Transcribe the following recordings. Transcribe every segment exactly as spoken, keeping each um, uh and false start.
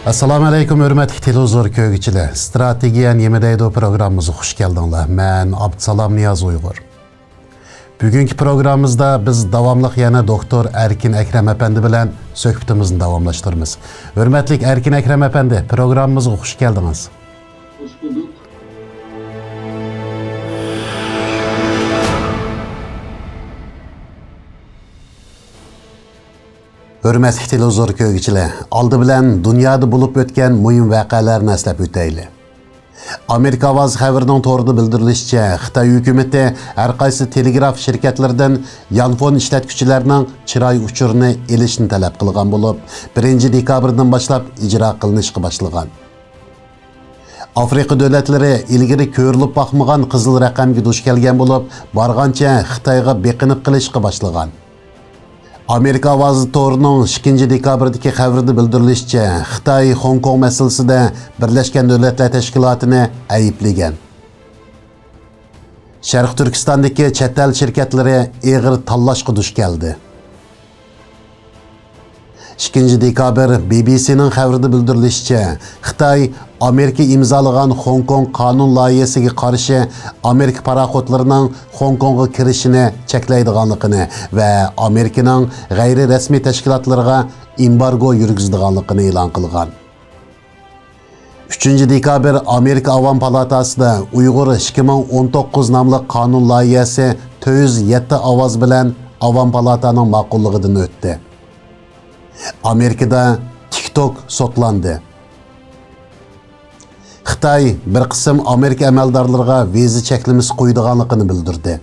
ئەسسالامۇ ئەلەيكۇم، ھۆرمەتلىك تېلېۋىزور كۆرگۈچىلەر. ئىستراتېگىيە نېمە دەيدۇ پروگراممىمىزغا خۇش كەلدىڭلار. مەن ئابدۇسالام نىياز ئۇيغۇر. بۈگۈنكى پروگراممىمىزدا بىز داۋاملىق يەنە دوكتور ئەركىن ئەكرەم ئەپەندى بىلەن سۆھبىتىمىزنى داۋاملاشتۇرىمىز. ھۆرمەتلىك ئەركىن ئەكرەم ئەپەندى، پروگراممىمىزغا خۇش كەلدىڭىز. خۇش بولدۇق. ھۆرمەتلىك تېلېۋىزور كۆرگۈچىلەر، ئالدى بىلەن دۇنيادا بولۇپ ئۆتكەن مۇھىم ۋەقەلەرنى ئەسلەپ ئۆتەيلى. ئامېرىكا ئاۋازى خەۋىرىنىڭ تورىدا بىلدۈرۈلۈشىچە، خىتاي ھۆكۈمىتى ھەر قايسى تېلېگراف شىركەتلىرىدىن يانفون ئىشلەتكۈچىلەرنىڭ چىراي ئۇچۇرىنى ئېلىشنى تەلەپ قىلغان بولۇپ، بىرىنچى دېكابىردىن باشلاپ ئىجرا قىلىنىشقا باشلىغان. ئافرىقا دۆلەتلىرى ئىلگىرى كۆرۈلۈپ باقمىغان قىزىل رەقەمگە دۇچ كەلگەن بولۇپ، بارغانچە خىتايغا بېقىنىپ قېلىشقا باشلىغان. ئامېرىكا ئاۋازى تورىنىڭ ئىككىنچى دېكابىردىكى خەۋىرىدە بىلدۈرۈلۈشىچە، خىتاي خوڭكوڭ مەسىلىسىدە بىرلەشكەن دۆلەتلەر تەشكىلاتىنى ئەيىبلىگەن. شەرقىي تۈركىستاندىكى چەت ئەل شىركەتلىرى ئېغىر تاللاشقا دۇچ كەلدى. ئىككىنچى دېكابىر بى بى سىنىڭ خەۋىرىدە بىلدۈرۈلۈشىچە، خىتاي ئامېرىكا ئىمزالىغان خوڭكوڭ قانۇن لايىھەسىگە قارشى ئامېرىكا پاراخوتلىرىنىڭ خوڭكوڭغا كىرىشىنى چەكلەيدىغانلىقىنى ۋە ئامېرىكىنىڭ غەيرىي رەسمىي تەشكىلاتلىرىغا ئېمبارگو يۈرگۈزىدىغانلىقىنى ئېلان قىلغان. ئۈچىنچى دېكابىر ئامېرىكا ئاۋام پالاتاسىدا ئۇيغۇر ئىككى مىڭ ئون توققۇز ناملىق قانۇن لايىھەسى تۆت يۈز يەتتە ئاۋاز بىلەن ئاۋام پالاتانىڭ ماقۇللۇقىدىن ئۆتتى. ئامېرىكىدا تىك توك سوتلاندى. خىتاي بىر قىسىم ئامېرىكا ئەمەلدارلىرىغا ۋىزا چەكلىمىسى قويىدىغانلىقىنى بىلدۈردى.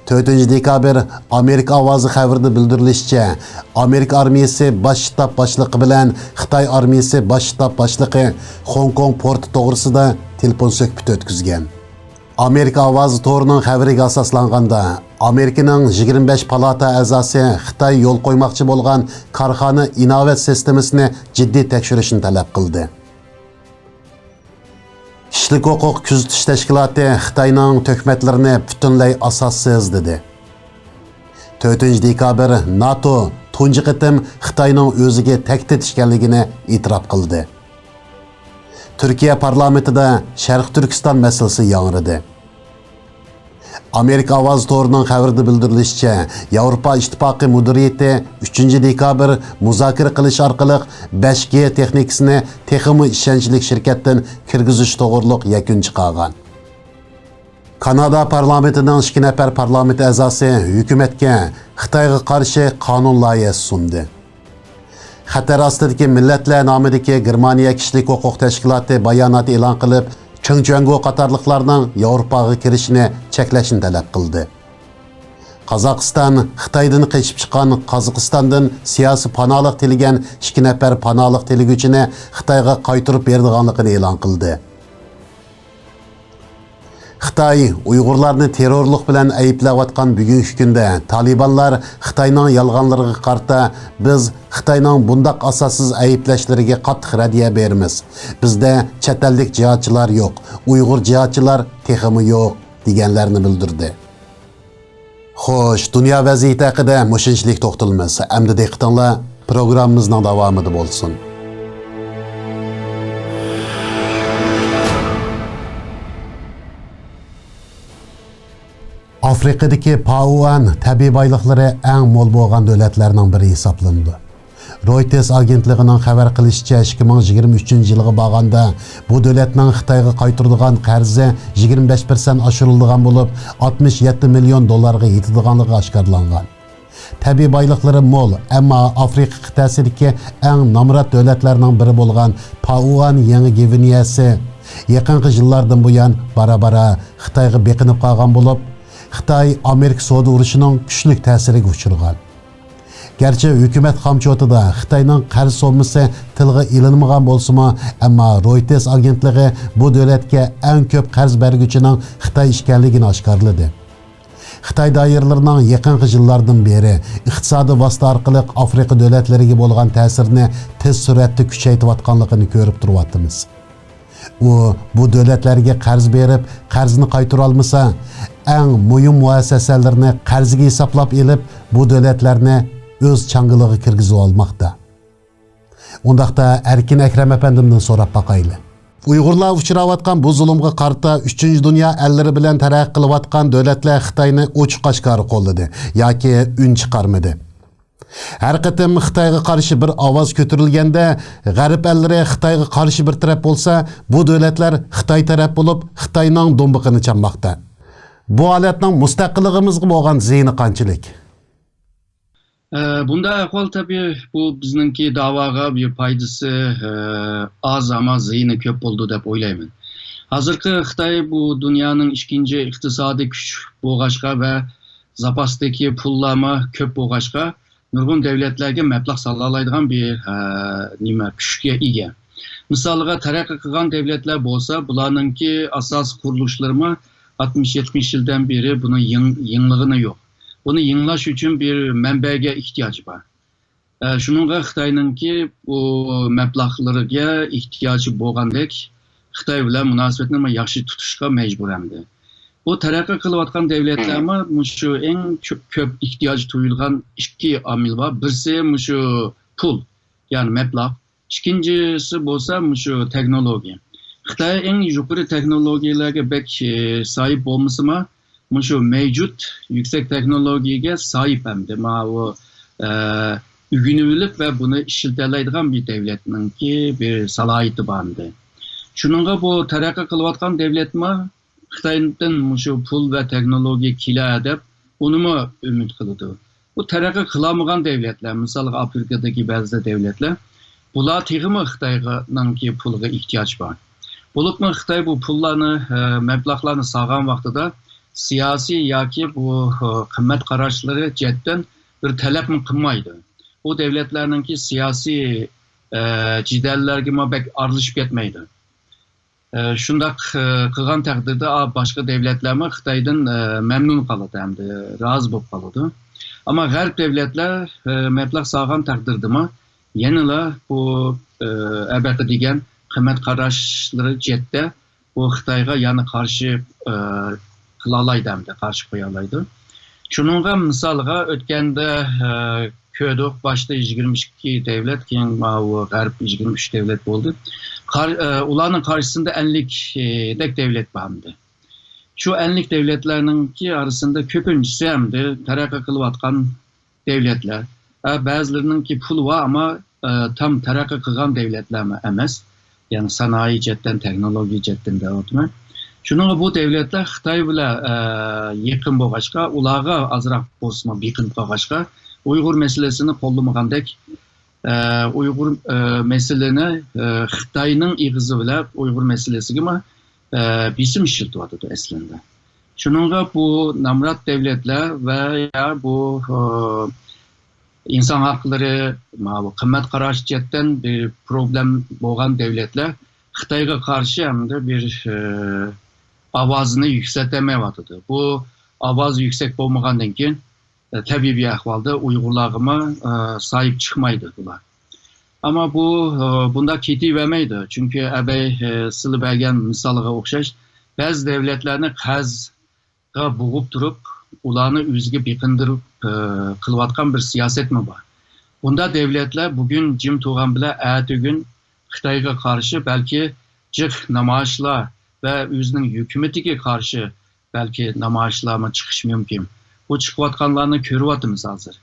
تۆتىنچى دېكابىر ئامېرىكا ئاۋازى خەۋىرىدە بىلدۈرۈلۈشىچە، ئامېرىكا ئارمىيىسى باش شتاب باشلىقى بىلەن خىتاي ئارمىيىسى باش شتاب باشلىقى خوڭكوڭ پورتى توغرىسىدا تېلېفون سۆھبىتى ئۆتكۈزگەن. ئامېرىكا ئاۋازى تورىنىڭ خەۋىرىگە ئاساسلانغاندا، ئامېرىكىنىڭ يىگىرمە بەش پالاتا ئەزاسى خىتاي يول قويماقچى بولغان كارخانا ئىناۋەت سىستېمىسىنى جىددىي تەكشۈرۈشنى تەلەپ قىلدى. كىشىلىك ھوقۇق كۆزىتىش تەشكىلاتى خىتاينىڭ تۆھمەتلىرىنى پۈتۈنلەي ئاساسسىز دېدى. تۆتىنچى دېكابىر ناتو تۇنجى قېتىم خىتاينىڭ ئۆزىگە تەھدىت ئىكەنلىكىنى ئېتىراپ قىلدى. تۈركىيە پارلامېنتىدا شەرقىي تۈركىستان مەسىلىسى ياڭرىدى. ئامېرىكا ئاۋازى تورىنىڭ خەۋىرىدە بىلدۈرۈلۈشىچە، ياۋروپا ئىتتىپاقى مۇدىرىيىتى ئۈچىنچى دېكابىر مۇزاكىرە قىلىش ئارقىلىق بەش جى تېخنىكىسىنى تېخىمۇ ئىشەنچلىك شىركەتتىن كىرگۈزۈش توغرۇلۇق يەكۈن چىقارغان. كانادا پارلامېنتىنىڭ ئىككى نەپەر پارلامېنت ئەزاسى ھۆكۈمەتكە خىتايغا قارشى قانۇن لايىھەسى سۇندى. خەتەر ئاستىدىكى مىللەتلەر نامىدىكى گېرمانىيە كىشىلىك ھوقۇق تەشكىلاتى بايانات ئېلان قىلىپ، چېڭ چۈەنگو قاتارلىقلارنىڭ ياۋروپاغا كىرىشىنى چەكلەشنى تەلەپ قىلدى. قازاقىستان خىتايدىن قېچىپ چىققان، قازاقىستاندىن سىياسىي پاناھلىق تىلىگەن ئىككى نەپەر پاناھلىق تىلىگۈچىنى خىتايغا قايتۇرۇپ بېرىدىغانلىقىنى ئېلان قىلدى. خىتاي ئۇيغۇرلارنى تېررورلۇق بىلەن ئەيىبلەۋاتقان بۈگۈنكى كۈندە، تالىبانلار خىتاينىڭ يالغانلىرىغا قارىتا، بىز خىتاينىڭ بۇنداق ئاساسسىز ئەيىبلەشلىرىگە قاتتىق رەددىيە بېرىمىز. بىزدە چەت ئەللىك جىھادچىلار يوق، ئۇيغۇر جىھادچىلار تېخىمۇ يوق، دېگەنلەرنى بىلدۈردى. خوش، دۇنيا ۋەزىيىتى ھەققىدە مۇشۇنچىلىك توختىلىمىز. ئەمدى دىققىتىڭلار پروگراممىمىزنىڭ داۋامىدا بولسۇن. ئافرىقىدىكى پائۇئەن تەبىئىي بايلىقلىرى ئەڭ مول بولغان دۆلەتلەرنىڭ بىرى ھېسابلىنىدۇ. رويتېرس ئاگېنتلىقىنىڭ خەۋەر قىلىشىچە، ئىككى مىڭ يىگىرمە ئۈچىنچى يىلغا بارغاندا، بۇ دۆلەتنىڭ خىتايغا قايتۇرىدىغان قەرزى يىگىرمە بەش پىرسەنت ئاشۇرۇلىدىغان بولۇپ، ئاتمىش يەتتە مىليون دوللارغا يېتىدىغانلىقى ئاشكارىلانغان. تەبىئىي بايلىقلىرى مول، ئەمما ئافرىقا قىتئەسىدىكى ئەڭ نامرات دۆلەتلەرنىڭ بىرى بولغان پائۇئەن يېڭى گۋىنېيەسى يېقىنقى يىللاردىن بۇيان بارا-بارا خىتايغا بېقىنىپ قالغان بولۇپ، خىتاي-ئامېرىكا سودا ئۇرۇشىنىڭ كۈچلۈك تەسىرىگە ئۇچرىغان. گەرچە ھۆكۈمەت خامچوتىدا خىتاينىڭ قەرز سوممىسى تىلغا ئېلىنمىغان بولسىمۇ، ئەمما رويتېرس ئاگېنتلىقى بۇ دۆلەتكە ئەڭ كۆپ قەرز بەرگۈچىنىڭ خىتاي ئىكەنلىكىنى ئاشكارىلىدى. خىتاي دائىرىلىرىنىڭ يېقىنقى يىللاردىن بېرى ئىقتىسادىي ۋاسىتە ئارقىلىق ئافرىقا دۆلەتلىرىگە بولغان تەسىرىنى تېز سۈرئەتتە كۈچەيتىۋاتقانلىقىنى كۆرۈپ تۇرۇۋاتىمىز. ئۇ بۇ دۆلەتلەرگە قەرز بېرىپ، قەرزنى قايتۇرالمىسا، ئەڭ مۇھىم مۇئەسسەسەلىرىنى قەرزگە ھېسابلاپ ئېلىپ، بۇ دۆلەتلەرنى ئۆز چاڭگىلىغا كىرگۈزۈۋالماقتا. ئۇنداقتا ئەركىن ئەكرەم ئەپەندىمدىن سوراپ باقايلى. ئۇيغۇرلار ئۇچراۋاتقان بۇ زۇلۇمغا قارىتا ئۈچىنچى دۇنيا ئەللىرى بىلەن تەرەققىي قىلىۋاتقان دۆلەتلەر خىتاينى ئوچۇق-ئاشكارا قوللىدى ياكى ئۈن چىقارمىدى. ھەر قېتىم خىتايغا قارشى بىر ئاۋاز كۆتۈرۈلگەندە، غەرب ئەللىرى خىتايغا قارشى بىر تەرەپ بولسا، بۇ دۆلەتلەر خىتاي تەرەپ بولۇپ، خىتاينىڭ دۇمبىقىنى چالماقتا. بۇ ھالەتنىڭ مۇستەقىللىقىمىزغا بولغان زىيىنى قانچىلىك؟ ئە، بۇنداق ئەھۋال تەبىئىي، بۇ بىزنىڭكى داۋاغا بىر پايدىسى، ئە، ئاز، ئەمما زىيىنى كۆپ بولىدۇ دەپ ئويلايمەن. ھازىرقى خىتاي بۇ دۇنيانىڭ ئىككىنچى ئىقتىسادىي كۈچ بولغاچقا ۋە زاپاستىكى پۇللارمۇ كۆپ بولغاچقا، نۇرغۇن دۆلەتلەرگە مەبلەغ سالالايدىغان بىر، ئە، نېمە، كۈچكە ئىگە. مىسالغا، تەرەققىي قىلغان دۆلەتلەر بولسا، بۇلارنىڭكى ئاساسىي قۇرۇلۇشلىرىمۇ ئاتمىش يەتمىش يىلدىن بېرى بۇنى يېڭ-، يېڭىلىغىنى يوق. بۇنى يېڭىلاش ئۈچۈن بىر مەنبەگە ئېھتىياجى بار. ئە، شۇنىڭغا خىتاينىڭكى بۇ مەبلەغلىرىگە ئېھتىياجى بولغاندەك، خىتاي بىلەن مۇناسىۋەتنى ياخشى تۇتۇشقا مەجبۇر ئەمدى. بۇ تەرەققىي قىلىۋاتقان دۆلەتلەرمۇ مۇشۇ ئەڭ كۆ-، كۆپ ئېھتىياج تۇيۇلغان ئىككى ئامىل بار. بىرسى مۇشۇ پۇل، يەنى مەبلەغ. ئىككىنچىسى بولسا مۇشۇ تېخنولوگىيە. خىتاي ئەڭ يۇقىرى تېخنولوگىيەلەرگە بەك، ئى، ساھىب بولمىسىمۇ، مۇشۇ مەۋجۇت يۈكسەك تېخنولوگىيەگە ساھىب ئەمدى. ماۋۇ، ئە، ئۆگىنىۋېلىپ ۋە بۇنى ئىشلىتەلەيدىغان بىر دۆلەتنىڭكى بىر سالاھىيىتى بار ئەمدى. شۇنىڭغا بۇ تەرەققىي قىلىۋاتقان دۆلەتمۇ خىتايدىن مۇشۇ پۇل ۋە تېخنولوگىيە كېلە دەپ ئۇنىمۇ ئۈمىد قىلىدۇ. بۇ تەرەققىي قىلالمىغان دۆلەتلەر، مىسالغا ئافرىكىدىكى بەزى دۆلەتلەر، بۇلار تېخىمۇ خىتاينىڭكى پۇلىغا ئېھتىياج بار. بولۇپمۇ خىتاي بۇ پۇللارنى، ئە، مەبلەغلارنى سالغان ۋاقتىدا سىياسىي ياكى بۇ، ئە، قىممەت قاراشلىرى جەھەتتىن بىر تەلەپمۇ قىلمايدۇ. ئۇ دۆلەتلەرنىڭكى سىياسىي، ئە، جېدەللەرگىمۇ بەك ئارىلىشىپ كەتمەيدۇ. ئە، شۇنداق، ئە، قىلغان تەقدىردە، ئا، باشقا دۆلەتلەرمۇ خىتايدىن، ئە، مەمنۇن قالىدۇ ھەمدە رازى بولۇپ قالىدۇ. ئەمما غەرب دۆلەتلەر، ئە، مەبلەغ سالغان تەقدىردىمۇ يەنىلا بۇ، ئە، ئەبەقە دېگەن قىممەت قاراشلىرى جەھەتتە بۇ خىتايغا يەنە قارشى، ئە، قىلالايدۇ ھەمدە قارشى قويالايدۇ. شۇنىڭغا مىسالغا ئۆتكەندە، ئە، كۆردۇق، باشتا يىگىرمە ئىككى دۆلەت، كېيىن ماۋۇ غەرب يىگىرمە ئۈچ دۆلەت بولدى. قار-، ئە، ئۇلارنىڭ قارشىسىندا ئەللىكدەك دۆلەت بار ئەمدى. شۇ ئەللىك دۆلەتلەرنىڭكى ئارىسىندا كۆپىنچىسى ئەمدى تەرەققىي قىلىۋاتقان دۆلەتلەر. ئە، بەزىلىرىنىڭكى پۇلى بار، ئەمما، ئە، تام تەرەققىي قىلغان دۆلەتلەرمۇ ئەمەس. يەنى سانائىي جەھەتتىن، تېخنولوگىيە جەھەتتىن دەۋاتىمەن. شۇنىڭغا بۇ دۆلەتلەر خىتاي بىلەن، ئە، يېقىن بولغاچقا، ئۇلارغا ئازراق بولسىمۇ بېقىنىپ قالغاچقا، ئۇيغۇر مەسىلىسىنى قوللىمىغاندەك، ئە، ئۇيغۇر، ئە، مەسىلىنى، ئە، خىتاينىڭ ئېغىزى بىلەن ئۇيغۇر مەسىلىسىگىمۇ، ئە، بېسىم ئىشلىتىۋاتىدۇ ئەسلىندە. شۇنىڭغا بۇ نامرات دۆلەتلەر ۋە يا بۇ، ئە، ئىنسان ھەقلىرى، ماۋۇ قىممەت قاراش جەھەتتىن بىر پروبلېم بولغان دۆلەتلەر خىتايغا قارشى ئەمدى بىر، ئە، ئاۋازىنى يۈكسەلتەلمەيۋاتىدۇ. بۇ ئاۋاز يۈكسەك بولمىغاندىن كېيىن، ئە، تەبىئىي بىر ئەھۋالدا ئۇيغۇرلارغىمۇ، ئە، ساھىب چىقمايدۇ بۇلار. ئەمما بۇ، ئە، بۇنداق كېتىۋەرمەيدۇ. چۈنكى ئەبەي، ئە، سىلى بەرگەن مىسالغا ئوخشاش، بەزى دۆلەتلەرنى قەرز بوغۇپ تۇرۇپ، ئۇلارنى ئۆزىگە بېقىندۇرۇپ، ئى، قىلىۋاتقان بىر سىياسەتمۇ بار. بۇنداق دۆلەتلەر بۈگۈن جىم تۇرغان بىلەن ئەتىگۈن خىتايغا قارشى بەلكى جىق نامايىشلار ۋە ئۆزىنىڭ ھۆكۈمىتىگە قارشى بەلكى نامايىشلارمۇ چىقىشى مۇمكىن. بۇ چىقىۋاتقانلارنى كۆرۈۋاتىمىز ھازىر.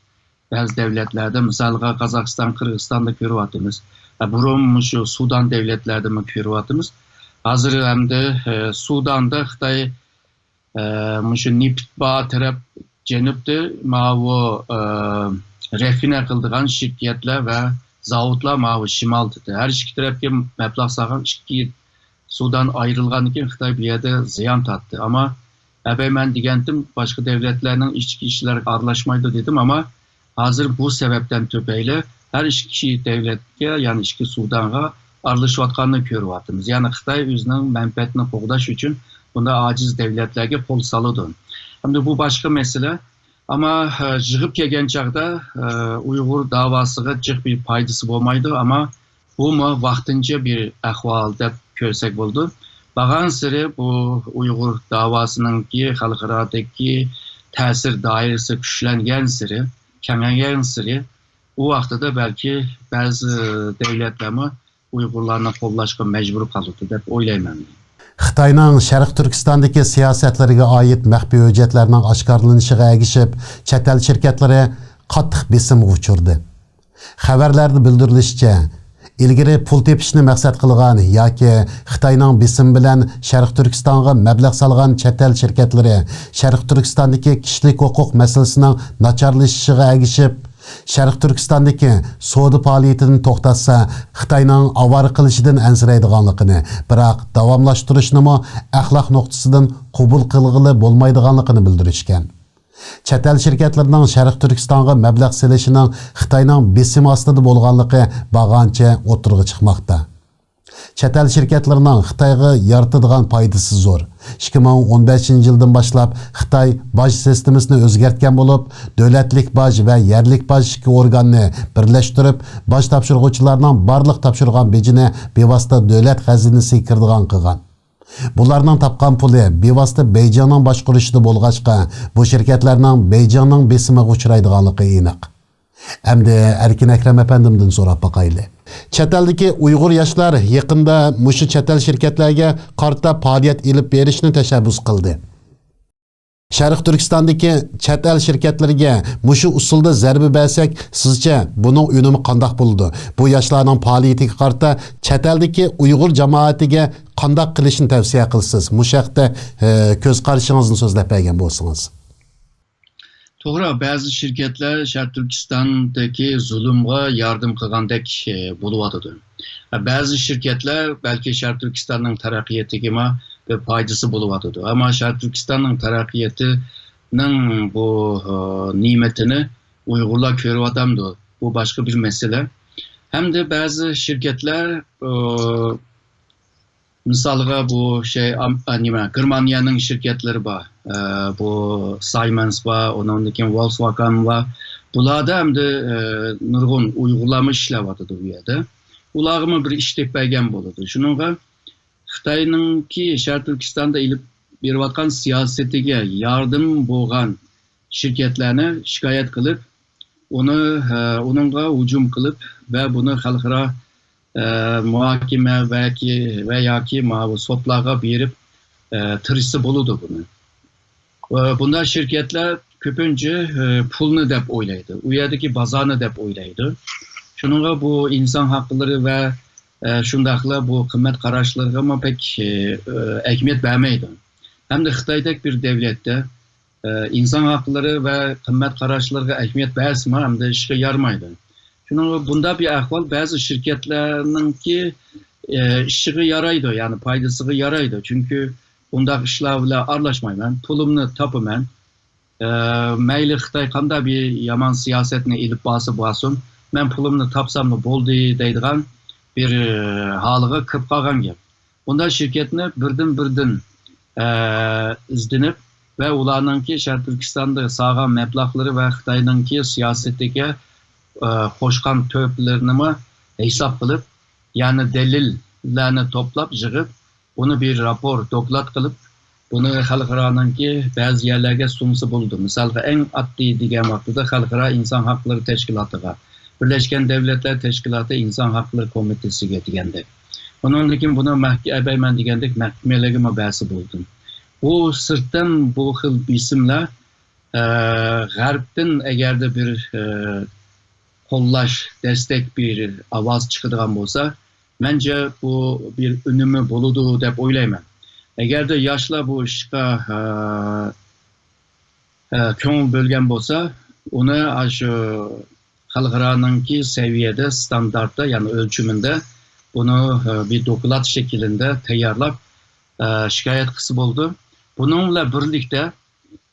بەزى دۆلەتلەردە، مىسالغا، قازاقىستان، قىرغىزىستاندا كۆرۈۋاتىمىز. ھە، بۇرۇن مۇشۇ سۇدان دۆلەتلەردىمۇ كۆرۈۋاتىمىز. ھازىر ئەمدى، ئى، سۇداندا خىتاي ئە، مۇشۇ نېفىت بار تەرەپ جەنۇبتا ماۋۇ، ئە، رەفىنە قىلىدىغان شىركەتلەر ۋە زاۋۇتلار ماۋۇ شىمالدا. ھەر ئىككى تەرەپكە مەبلەغ سالغان ئىككى سۇدان ئايرىلغاندىن كېيىن خىتاي بۇ يەردە زىيان تارتتى. ئەمما ئەبەي مەن دېگەنتىم، باشقا دۆلەتلەرنىڭ ئىچكى ئىشلىرىغا ئارىلاشمايدۇ دېدىم، ئەمما ھازىر بۇ سەۋەبتىن تۈپەيلى ھەر ئىككى دۆلەتكە، يەنى ئىككى سۇدانغا ئارىلىشىۋاتقاننى كۆرۈۋاتىمىز. يەنى خىتاي ئۆزىنىڭ مەنپەئەتىنى قوغداش ئۈچۈن بۇنداق ئاجىز دۆلەتلەرگە قول سالىدۇ. ئەمدى بۇ باشقا مەسىلە. ئەمما، ئە، يىغىپ كەلگەن چاغدا، ئە، ئۇيغۇر داۋاسىغا جىق بىر پايدىسى بولمايدۇ، ئەمما بۇمۇ ۋاقتىنچە بىر ئەھۋال دەپ كۆرسەك بولىدۇ. بارغانسېرى بۇ ئۇيغۇر داۋاسىنىڭكى خەلقئارادىكى تەسىر دائىرىسى كۈچلەنگەنسېرى، كېڭەيگەنسېرى، ئۇ ۋاقتىدا بەلكى بەزى دۆلەتلەرمۇ ئۇيغۇرلارنى قوللاشقا مەجبۇر قالىدۇ دەپ ئويلايمەن. خىتاينىڭ شەرقىي تۈركىستاندىكى سىياسەتلىرىگە ئائىت مەخپىي ھۆججەتلەرنىڭ ئاشكارىلىنىشىغا ئەگىشىپ، چەت ئەل شىركەتلىرى قاتتىق بېسىمغا ئۇچرىدى. خەۋەرلەردە بىلدۈرۈلۈشىچە، ئىلگىرى پۇل تېپىشنى مەقسەت قىلغان ياكى خىتاينىڭ بېسىمى بىلەن شەرقىي تۈركىستانغا مەبلەغ سالغان چەت ئەل شىركەتلىرى شەرقىي تۈركىستاندىكى كىشىلىك ھوقۇق مەسىلىسىنىڭ ناچارلىشىشىغا ئەگىشىپ، شەرقىي تۈركىستاندىكى سودا پائالىيىتىنى توختاتسا، خىتاينىڭ ئاۋارە قىلىشىدىن ئەنسىرەيدىغانلىقىنى، بىراق داۋاملاشتۇرۇشنىمۇ ئەخلاق نۇقتىسىدىن قوبۇل قىلغىلى بولمايدىغانلىقىنى بىلدۈرۈشكەن. چەت ئەل شىركەتلىرىنىڭ شەرقىي تۈركىستانغا مەبلەغ سېلىشىنىڭ خىتاينىڭ بېسىمى ئاستىدا بولغانلىقى بارغانچە ئوتتۇرىغا چىقماقتا. چەت ئەل شىركەتلىرىنىڭ خىتايغا يارىتىدىغان پايدىسى زور. ئىككى مىڭ ئون بەشىنچى يىلدىن باشلاپ خىتاي باج سىستېمىسىنى ئۆزگەرتكەن بولۇپ، دۆلەتلىك باج ۋە يەرلىك باج ئىككى ئورگاننى بىرلەشتۈرۈپ، باج تاپشۇرغۇچىلارنىڭ بارلىق تاپشۇرغان بېجىنى بىۋاسىتە دۆلەت خەزىنىسىگە كىرىدىغان قىلغان. بۇلارنىڭ تاپقان پۇلى بىۋاسىتە بېيجىڭنىڭ باشقۇرۇشىدا بولغاچقا، بۇ شىركەتلەرنىڭ بېيجىڭنىڭ بېسىمىغا ئۇچرايدىغانلىقى ئېنىق. ئەمدى ئەركىن ئەكرەم ئەپەندىمدىن سوراپ باقايلى. چەت ئەلدىكى ئۇيغۇر ياشلار يېقىندا مۇشۇ چەت ئەل شىركەتلەرگە قارىتا پائالىيەت ئېلىپ بېرىشنى تەشەببۇس قىلدى. شەرقىي تۈركىستاندىكى چەت ئەل شىركەتلىرىگە مۇشۇ ئۇسۇلدا زەربە بەرسەك، سىزچە بۇنىڭ ئۈنۈمى قانداق بولىدۇ؟ بۇ ياشلارنىڭ پائالىيىتىگە قارىتا چەت ئەلدىكى ئۇيغۇر جامائىتىگە قانداق قىلىشنى تەۋسىيە قىلىسىز؟ مۇشۇ ھەقتە، ئە، كۆز قارىشىڭىزنى سۆزلەپ بەرگەن بولسىڭىز. توغرا، بەزى شىركەتلەر شەرقىي تۈركىستاندىكى زۇلۇمغا ياردەم قىلغاندەك، ئە، بولۇۋاتىدۇ. بەزى شىركەتلەر بەلكى شەرقىي تۈركىستاننىڭ تەرەققىياتىغىمۇ بىر پايدىسى بولۇۋاتىدۇ. ئەمما شەرقىي تۈركىستاننىڭ تەرەققىياتىنىڭ بۇ، ئە، نېمىتىنى ئۇيغۇرلار كۆرۈۋاتامدۇ؟ بۇ باشقا بىر مەسىلە. ھەمدە بەزى شىركەتلەر، ئە، مىسالغا، بۇ شەي، ئام-، ئا، نېمە، گېرمانىيەنىڭ شىركەتلىرى بار. ئە، بۇ سايمەنس بار، ئۇنىڭدىن كېيىن ۋولكسۋاگېن بار. بۇلاردا ئەمدى، ئە، نۇرغۇن ئۇيغۇرلارمۇ ئىشلەۋاتىدۇ بۇ يەردە. ئۇلارغىمۇ بىر ئىش تېپىپ بەرگەن بولىدۇ. شۇنىڭغا خىتاينىڭكى شەرقىي تۈركىستاندا ئېلىپ بېرىۋاتقان سىياسىتىگە ياردىمى بولغان شىركەتلەرنى شىكايەت قىلىپ، ئۇنى، ئە، ئۇنىڭغا ھۇجۇم قىلىپ ۋە بۇنى خەلقئارا، ئە، مۇھاكىمە ۋە كى-، ۋە ياكى ماۋۇ سوتلارغا بېرىپ، ئە، تىرىشسا بولىدۇ بۇنى. ئە، بۇنداق شىركەتلەر كۆپىنچە، ئە، پۇلنى دەپ ئويلايدۇ، ئۇ يەردىكى بازارنى دەپ ئويلايدۇ. شۇنىڭغا بۇ ئىنسان ھەقلىرى ۋە، ئە، شۇنداقلا بۇ قىممەت قاراشلىرىغىمۇ پەك، ئە، ئەھمىيەت بەرمەيدۇ. ھەمدە خىتايدەك بىر دەۋلەتتە ئىنسان ھەقلىرى ۋە قىممەت قاراشلىرىغا ئەھمىيەت بەرسىمۇ، ئەمدى ئىشقا يارىمايدۇ. شۇنىڭغا بۇنداق بىر ئەھۋال بەزى شىركەتلەرنىڭكى، ئە، ئىشىغا يارايدۇ، يەنى پايدىسىغا يارايدۇ. چۈنكى ئۇنداق ئىشلار بىلەن ئارىلاشمايمەن، پۇلۇمنى تاپىمەن. ئە، مەيلى خىتاي قانداق بىر يامان سىياسەتنى ئېلىپ بارسا بارسۇن، مەن پۇلۇمنى تاپساملا بولدى دەيدىغان بىر، ئە، ھالىغا كىرىپ قالغان گەپ. بۇنداق شىركەتنى بىردىن-بىردىن، ئە، ئىزدىنىپ ۋە ئۇلارنىڭكى شەرقىي تۈركىستاندا سالغان مەبلەغلىرى ۋە خىتاينىڭكى سىياسىتىگە، ئە، قوشقان تۆھپىلىرىنىمۇ ھېساب قىلىپ، يەنى دەلىللەرنى توپلاپ يىغىپ، ئۇنى بىر راپور، دوكلات قىلىپ، بۇنى خەلقئارانىڭكى بەزى يەرلەرگە سۇنسا بولىدۇ. مىسالغا، ئەڭ ئاددىي دېگەن ۋاقتىدا خەلقئارا ئىنسان ھەقلىرى تەشكىلاتىغا، بىرلەشكەن دەۋلەتلەر تەشكىلاتى ئىنسان ھەقلىرى كومىتېتىسىگە دېگەندەك. ئۇنىڭدىن كېيىن بۇنى مەھكىمە بەرمەن دېگەندەك مەھكىمىلەرگىمۇ بەرسە بولىدۇ. بۇ سىرتتىن بۇ خىل بېسىملار، ئە، غەربتىن ئەگەردە بىر، ئە، قوللاش، دەستەك، بىر ئاۋاز چىقىدىغان بولسا، مەنچە بۇ بىر ئۈنۈمى بولىدۇ دەپ ئويلايمەن. ئەگەردە ياشلار بۇ ئىشقا، ئە، ئە، كۆڭۈل بۆلگەن بولسا، ئۇنى ئاشۇ خەلقئارانىڭكى سەۋىيەدە، ستاندارتتا، يەنى ئۆلچىمىندە بۇنى، ئە، بىر دوكلات شەكلىدە تەييارلاپ، ئە، شىكايەت قىلسا بولىدۇ. بۇنىڭ بىلەن بىرلىكتە،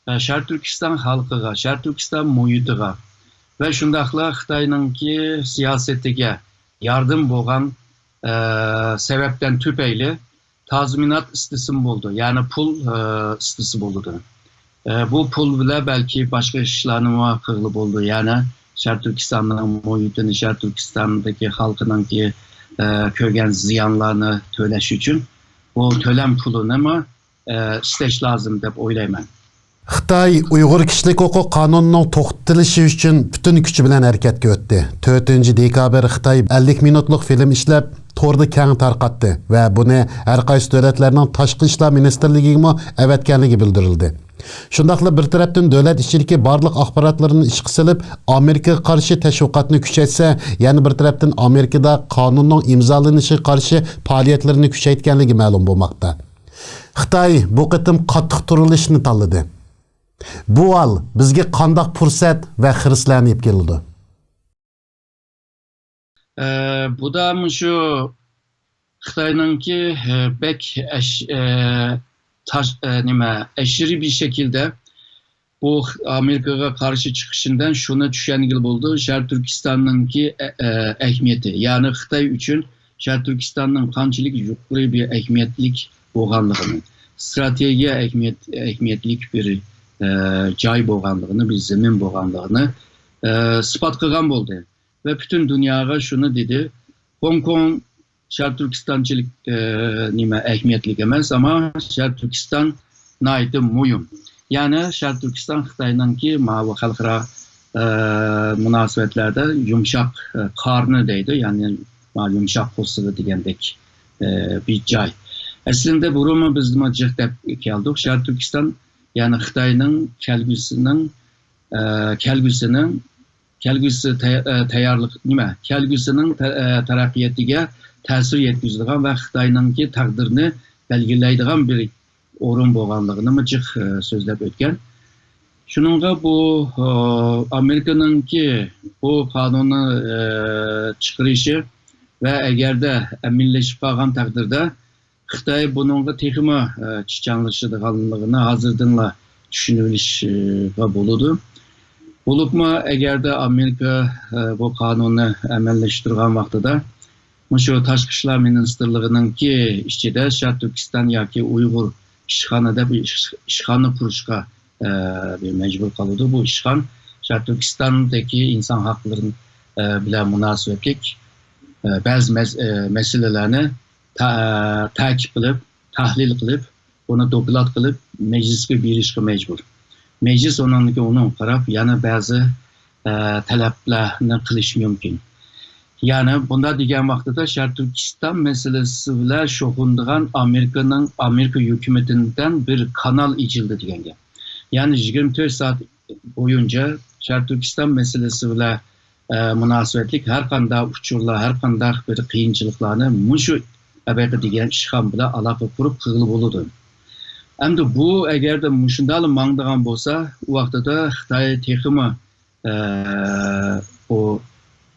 ئە، شەرقىي تۈركىستان خەلقىگە، شەرقىي تۈركىستان مۇھىتىغا ۋە شۇنداقلا خىتاينىڭكى سىياسىتىگە ياردىمى بولغان، ئە، سەۋەبتىن تۈپەيلى تازمىنات ئىستىسىمۇ بولىدۇ، يەنى پۇل، ئە، ئىستىسە بولىدۇ. ئە، بۇ پۇل بىلەن بەلكى باشقا ئىشلارنىمۇ قىلغىلى بولىدۇ، يەنى شەرقىي تۈركىستاننىڭ مۇھىتىنى، شەرقىي تۈركىستاندىكى خەلقىنىڭكى، ئە، كۆرگەن زىيانلارنى تۆلەش ئۈچۈن بۇ تۆلەم پۇلىنىمۇ، ئە، ئىستەش لازىم دەپ ئويلايمەن. خىتاي ئۇيغۇر كىشىلىك ھوقۇق قانۇنىنىڭ توختىتىلىشى ئۈچۈن پۈتۈن كۈچى بىلەن ھەرىكەتكە ئۆتتى. تۆتىنچى دېكابىر خىتاي ئەللىك مىنۇتلۇق فىلىم ئىشلەپ، توردا كەڭ تارقاتتى ۋە بۇنى ھەر قايسى دۆلەتلەرنىڭ تاشقى ئىشلار مىنىستىرلىكىگىمۇ ئەۋەتكەنلىكى بىلدۈرۈلدى. شۇنداقلا بىر تەرەپتىن دۆلەت ئىچىدىكى بارلىق ئاخباراتلىرىنى ئىشقا سېلىپ، ئامېرىكىغا قارشى تەشۋىقاتنى كۈچەيتسە، يەنە بىر تەرەپتىن ئامېرىكىدا قانۇننىڭ ئىمزالىنىشىغا قارشى پائالىيەتلىرىنى كۈچەيتكەنلىكى مەلۇم بولماقتا. خىتاي بۇ قېتىم قاتتىق تۇرۇلۇشنى تاللىدى. بۇ ھال بىزگە قانداق پۇرسەت ۋە خىرىسلارنى ئېلىپ كېلىدۇ؟ ئە، بۇ دا مۇشۇ خىتاينىڭكى، ئە، بەك ئەش-، ئە، تاش-، ئە، نېمە، ئەشىرىي بىر شەكىلدە بۇ ئامېرىكىغا قارشى چىقىشىندىن شۇنى چۈشەنگىلى بولىدۇ، شەرقىي تۈركىستاننىڭكى ئە-، ئە-، ئەھمىيىتى، يەنى خىتاي ئۈچۈن شەرقىي تۈركىستاننىڭ قانچىلىك يۇقىرى بىر ئەھمىيەتلىك بولغانلىقىنى، ستراتېگىيە ئەھمىيەت-، ئەھمىيەتلىك بىر، ئە، جاي بولغانلىقىنى، بىر زېمىن بولغانلىقىنى، ئە، ئىسپات قىلغان بولدى. ۋە پۈتۈن دۇنياغا شۇنى دېدى، خوڭكوڭ شەرقىي تۈركىستانچىلىك، ئە، نېمە، ئەھمىيەتلىك ئەمەس، ئەمما شەرقىي تۈركىستان ناھايىتى مۇھىم. يەنى شەرقىي تۈركىستان خىتاينىڭكى ماۋۇ خەلقئارا، ئە، مۇناسىۋەتلەردە يۇمشاق، ئە، قارنى دەيدۇ، يەنى ماۋۇ يۇمشاق پوستىدا دېگەندەك، ئە، بىر جاي. ئەسلىندە بۇرۇنمۇ بىزمۇ جىق دەپ كەلدۇق. شەرقىي تۈركىستان، يەنى خىتاينىڭ كەلگۈسىنىڭ، ئە، كەلگۈسىنىڭ كەلگۈسى تەي-، ئە، تەييارلىق، نېمە، كەلگۈسىنىڭ تە-، ئە، تەرەققىياتىغا تەسىر يەتكۈزىدىغان ۋە خىتاينىڭكى تەقدىرىنى بەلگىلەيدىغان بىر ئورۇن بولغانلىقىنىمۇ جىق، ئە، سۆزلەپ ئۆتكەن. شۇنىڭغا بۇ، ئە، ئامېرىكىنىڭكى بۇ قانۇننى، ئە، چىقىرىشى ۋە ئەگەردە ئەمەلىيلىشىپ قالغان تەقدىردە، خىتاي بۇنىڭغا تېخىمۇ، ئە، چىچاڭلىشىدىغانلىقىنى ھازىردىنلا چۈشىنىۋېلىشقا بولىدۇ. بولۇپمۇ ئەگەردە ئامېرىكا، ئە، بۇ قانۇننى ئەمەلىيلەشتۈرگەن ۋاقتىدا، مۇشۇ تاشقى ئىشلار مىنىستىرلىقىنىڭكى ئىچىدە شەرقىي تۈركىستان ياكى ئۇيغۇر ئىشخانا دەپ ئىش-، ئىشخانا قۇرۇشقا، ئە، بىر مەجبۇر قالىدۇ. بۇ ئىشخان شەرقىي تۈركىستاندىكى ئىنسان ھەقلىرى، ئە، بىلەن مۇناسىۋەتلىك، ئە، بەزى مەس-، ئە، مەسىلىلەرنى تا-، تەكىتلەپ، تەھلىل قىلىپ، ئۇنى دوكلات قىلىپ، مەجلىسكە بېرىشكە مەجبۇر. مەجلىس ئۇنىڭدىن كېيىن ئۇنىڭغا قاراپ، يەنە بەزى، ئە، تەلەپلەرنى قىلىشى مۇمكىن. يەنى بۇنداق دېگەن ۋاقتىدا شەرقىي تۈركىستان مەسىلىسى بىلەن شۇغۇللىنىدىغان ئامېرىكىنىڭ، ئامېرىكا ھۆكۈمىتىدىن بىر كانال ئېچىلدى دېگەن گەپ. يەنى يىگىرمە تۆت سائەت بويىچە شەرقىي تۈركىستان مەسىلىسى بىلەن، ئە، مۇناسىۋەتلىك ھەر قانداق ئۇچۇرلار، ھەر قانداق بىر قىيىنچىلىقلارنى مۇشۇ ھەقىقىي دېگەن ئىشخان بىلەن ئالاقە قۇرۇپ قىلغىلى بولىدۇ. ئەمدى بۇ ئەگەردە مۇشۇنداقلا ماڭىدىغان بولسا، ئۇ ۋاقتىدا خىتاي تېخىمۇ، ئە، بۇ،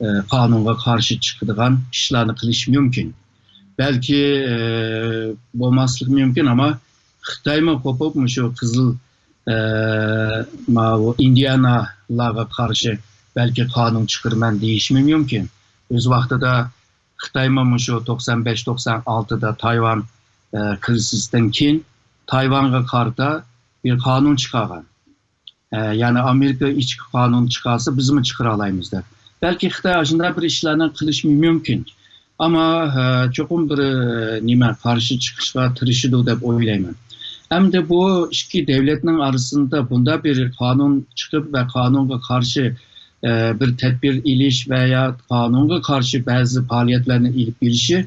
ئە، قانۇنغا قارشى چىقىدىغان ئىشلارنى قىلىشى مۇمكىن. بەلكى، ئە، بولماسلىقى مۇمكىن، ئەمما خىتايمۇ قوپۇپ مۇشۇ قىزىل، ئە، ماۋۇ ئىندىئانالارغا قارشى بەلكى قانۇن چىقىرىمەن دېيىشىمۇ مۇمكىن. ئۆز ۋاقتىدا خىتايمۇ مۇشۇ توقسان بەش، توقسان ئالتىدا تايۋان، ئە، كىرىزىستىن كېيىن تايۋانغا قارىتا بىر قانۇن چىقارغان. ئە، يەنى ئامېرىكا ئىچكى قانۇن چىقارسا، بىزمۇ چىقىرالايمىز دەپ. بەلكى خىتاي ئاشۇنداق بىر ئىشلارنى قىلىشى مۇمكىن. ئەمما، ئە، چوقۇم بىر، ئە، نېمە، قارشى چىقىشقا تىرىشىدۇ دەپ ئويلايمەن. ئەمدى بۇ ئىككى دۆلەتنىڭ ئارىسىدا بۇنداق بىر قانۇن چىقىپ ۋە قانۇنغا قارشى، ئە، بىر تەدبىر ئېلىش ۋە يا قانۇنغا قارشى بەزى پائالىيەتلەرنى ئېلىپ بېرىشى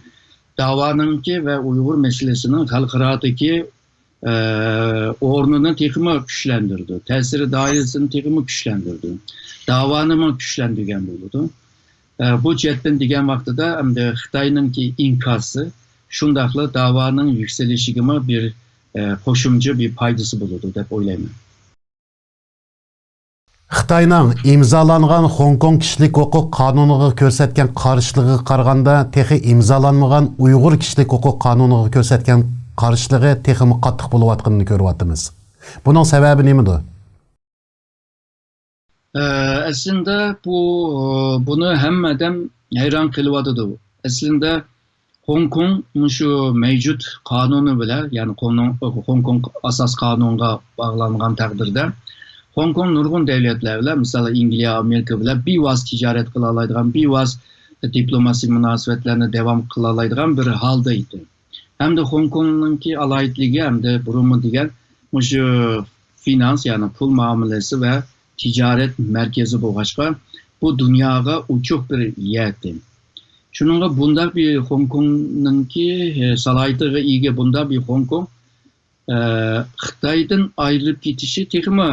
داۋانىڭكى ۋە ئۇيغۇر مەسىلىسىنىڭ خەلقئارادىكى ئە، ئورنىنى تېخىمۇ كۈچلەندۈرىدۇ، تەسىر دائىرىسىنى تېخىمۇ كۈچلەندۈرىدۇ، داۋانىمۇ كۈچلەندۈرگەن بولىدۇ. ئە، بۇ جەھەتتىن دېگەن ۋاقتىدا ئەمدى خىتاينىڭكى ئىنكاسى، شۇنداقلا داۋانىڭ يۈكسىلىشىگىمۇ بىر، ئە، قوشۇمچە بىر پايدىسى بولىدۇ دەپ ئويلايمەن. خىتاينىڭ ئىمزالانغان خوڭكوڭ كىشىلىك ھوقۇق قانۇنىغا كۆرسەتكەن قارشىلىقىغا قارىغاندا، تېخى ئىمزالانمىغان ئۇيغۇر كىشىلىك ھوقۇق قانۇنىغا كۆرسەتكەن قارشىلىقى تېخىمۇ قاتتىق بولۇۋاتقىنىنى كۆرۈۋاتىمىز. بۇنىڭ سەۋەبى نېمىدۇ؟ ئە، ئەسلىندە بۇ، بۇنى ھەممە ئادەم ھەيران قېلىۋاتىدۇ. ئەسلىندە خوڭكوڭ مۇشۇ مەۋجۇت قانۇنى بىلەن، يەنى قونۇڭ-، خوڭكوڭ ئاساس قانۇنىغا باغلانغان تەقدىردە، خوڭكوڭ نۇرغۇن دۆلەتلەر بىلەن، مىسالى، ئىنگلىيە، ئامېرىكا بىلەن بىۋاسىتە تىجارەت قىلالايدىغان، بىۋاسىتە دىپلوماسىي مۇناسىۋەتلەرنى داۋام قىلالايدىغان بىر ھالدا ئىدى. ھەمدە خوڭكوڭنىڭكى ئالاھىدىلىكى، ھەمدە بۇرۇنمۇ دېگەن مۇشۇ فىنانس، يەنى پۇل مۇئامىلىسى ۋە تىجارەت مەركىزى بولغاچقا، بۇ دۇنياغا ئوچۇق بىر يەر ئىدى. شۇنىڭغا بۇنداق بىر خوڭكوڭنىڭكى، ئە، سالاھىيىتىگە ئىگە بۇنداق بىر خوڭكوڭ، ئە، خىتايدىن ئايرىلىپ كېتىشى تېخىمۇ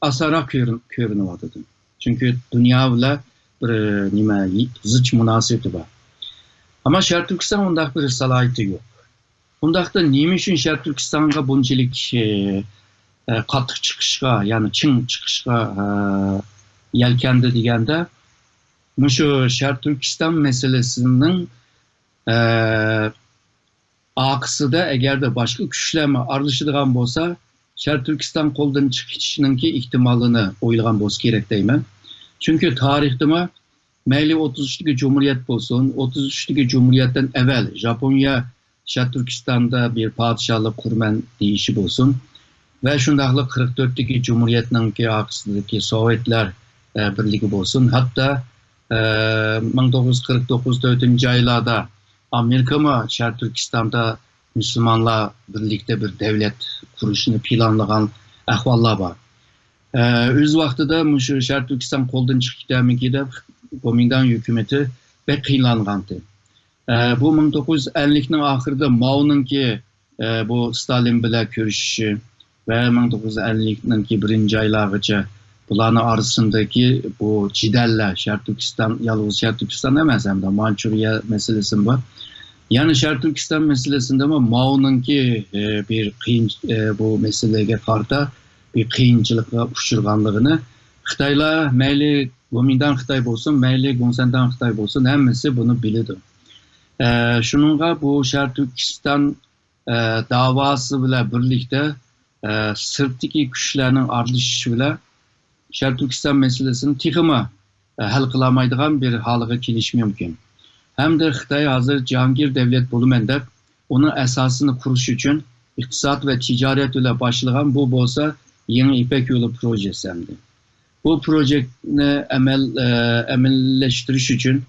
ئاسانراق كۆرۈن-، كۆرۈنۈۋاتىدۇ. چۈنكى دۇنيا بىلەن بىر، ئە، نېمە، زىچ مۇناسىۋىتى بار. ئەمما شەرقىي تۈركىستان ئۇنداق بىر سالاھىيىتى يوق. ئۇنداقتا نېمە ئۈچۈن شەرقىي تۈركىستانغا بۇنچىلىك، ئە، ئە، قاتتىق چىقىشقا، يەنى چىڭ چىقىشقا، ئە، يەلكەندى دېگەندە، مۇشۇ شەرقىي تۈركىستان مەسىلىسىنىڭ، ئە، ئارقىسىدا ئەگەردە باشقا كۈچلەرمۇ ئارىلىشىدىغان بولسا، شەرقىي تۈركىستان قولدىن چىقىپ كېتىشىنىڭكى ئېھتىمالىنى ئويلىغان بولسا كېرەك دەيمەن. چۈنكى تارىختىمۇ مەيلى ئوتتۇز ئۈچتىكى جۇمھۇرىيەت بولسۇن، ئوتتۇز ئۈچتىكى جۇمھۇرىيەتتىن ئەۋۋەل ژاپونىيە شەرقىي تۈركىستاندا بىر پادىشاھلىق قۇرىمەن دېيىشى بولسۇن ۋە شۇنداقلا قىرىق تۆتتىكى جۇمھۇرىيەتنىڭكى ئارقىسىدىكى سوۋېتلار، ئە، بىرلىكى بولسۇن، ھەتتا، ئە، مىڭ توققۇز يۈز قىرىق توققۇز تۆتىنچى ئايلاردا ئامېرىكىمۇ شەرقىي تۈركىستاندا مۇسۇلمانلار بىرلىكتە بىر دەۋلەت قۇرۇشنى پىلانلىغان ئەھۋاللار بار. ئە، ئۆز ۋاقتىدا مۇشۇ شەرقىي تۈركىستان قولدىن چىقىپ كېتەرمىكى دەپ گومىنداڭ ھۆكۈمىتى بەك قىينالغانتى. ئە، بۇ مىڭ توققۇز يۈز ئەللىكنىڭ ئاخىرىدا ماۋنىڭكى، ئە، بۇ ستالىن بىلەن كۆرۈشۈشى ۋە مىڭ توققۇز يۈز ئەللىكنىڭكى بىرىنچى ئايلارغىچە بۇلارنىڭ ئارىسىدىكى بۇ جېدەللەر، شەرقىي تۈركىستان، يالغۇز شەرقىي تۈركىستان ئەمەس، ھەمدە مانچۇرىيە مەسىلىسىمۇ بار. يەنى شەرقىي تۈركىستان مەسىلىسىدىمۇ ماۋنىڭكى، ئە، بىر قىيىن، ئە، بۇ مەسىلىگە قارىتا بىر قىيىنچىلىققا ئۇچرىغانلىقىنى خىتايلار، مەيلى گومىنداڭ خىتاي بولسۇن، مەيلى گوڭسەنداڭ خىتاي بولسۇن، ھەممىسى بۇنى بىلىدۇ. ئە، شۇنىڭغا بۇ شەرقىي تۈركىستان، ئە، داۋاسى بىلەن بىرلىكتە، ئە، سىرتتىكى كۈچلەرنىڭ ئارىلىشىشى بىلەن شەرقىي تۈركىستان مەسىلىسىنى تېخىمۇ، ئە، ھەل قىلالمايدىغان بىر ھالغا كېلىشى مۇمكىن. ھەمدە خىتاي ھازىر جاھانگىر دەۋلەت بولىمەن دەپ، ئۇنىڭ ئاساسىنى قۇرۇش ئۈچۈن ئىقتىساد ۋە تىجارەت بىلەن باشلىغان بۇ بولسا يېڭى يىپەك يولى پروژېسى ئەمدى. بۇ پروژېكتنى ئەمەل-، ئە، ئەمەلىيلەشتۈرۈش ئۈچۈن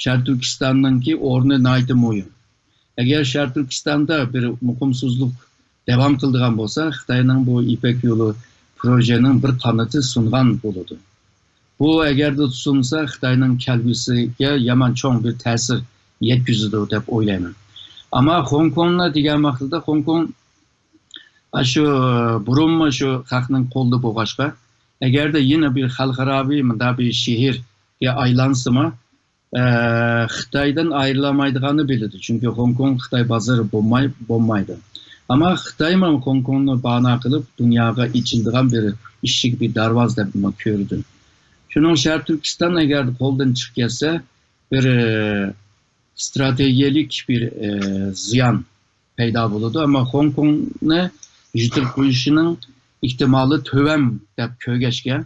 شەرقىي تۈركىستاننىڭكى ئورنى ناھايىتى مۇھىم. ئەگەر شەرقىي تۈركىستاندا بىر مۇقىمسىزلىق داۋام قىلىدىغان بولسا، خىتاينىڭ بۇ يىپەك يولى پروژېنىڭ بىر قانىتى سۇنغان بولىدۇ. بۇ ئەگەردە سۇنسا، خىتاينىڭ كەلگۈسىگە يامان چوڭ بىر تەسىر يەتكۈزىدۇ دەپ ئويلايمەن. ئەمما خوڭكوڭنى دېگەن ۋاقتىدا، خوڭكوڭ ئاشۇ بۇرۇنمۇ شۇ خەقنىڭ قولىدا بولغاچقا، ئەگەردە يەنە بىر خەلقئاراۋى مۇنداق بىر شەھەرگە ئايلانسىمۇ، ئە، خىتايدىن ئايرىلالمايدىغاننى بىلىدۇ. چۈنكى خوڭكوڭ خىتاي بازىرى بولماي-، بولمايدۇ. ئەمما خىتايمۇ خوڭكوڭنى بانا قىلىپ، دۇنياغا ئېچىلىدىغان بىر ئىشىك، بىر دەرۋازا دەپ كۆرىدۇ. شۇنىڭ شەرقىي تۈركىستان ئەگەر قولدىن چىقىپ كەتسە، بىر، ئە، ئىستراتېگىيەلىك بىر، ئە، زىيان پەيدا بولىدۇ. ئەمما خوڭكوڭنى يۈتۈپ قويۇشىنىڭ ئېھتىمالى تۆۋەن دەپ كۆرگەچكە،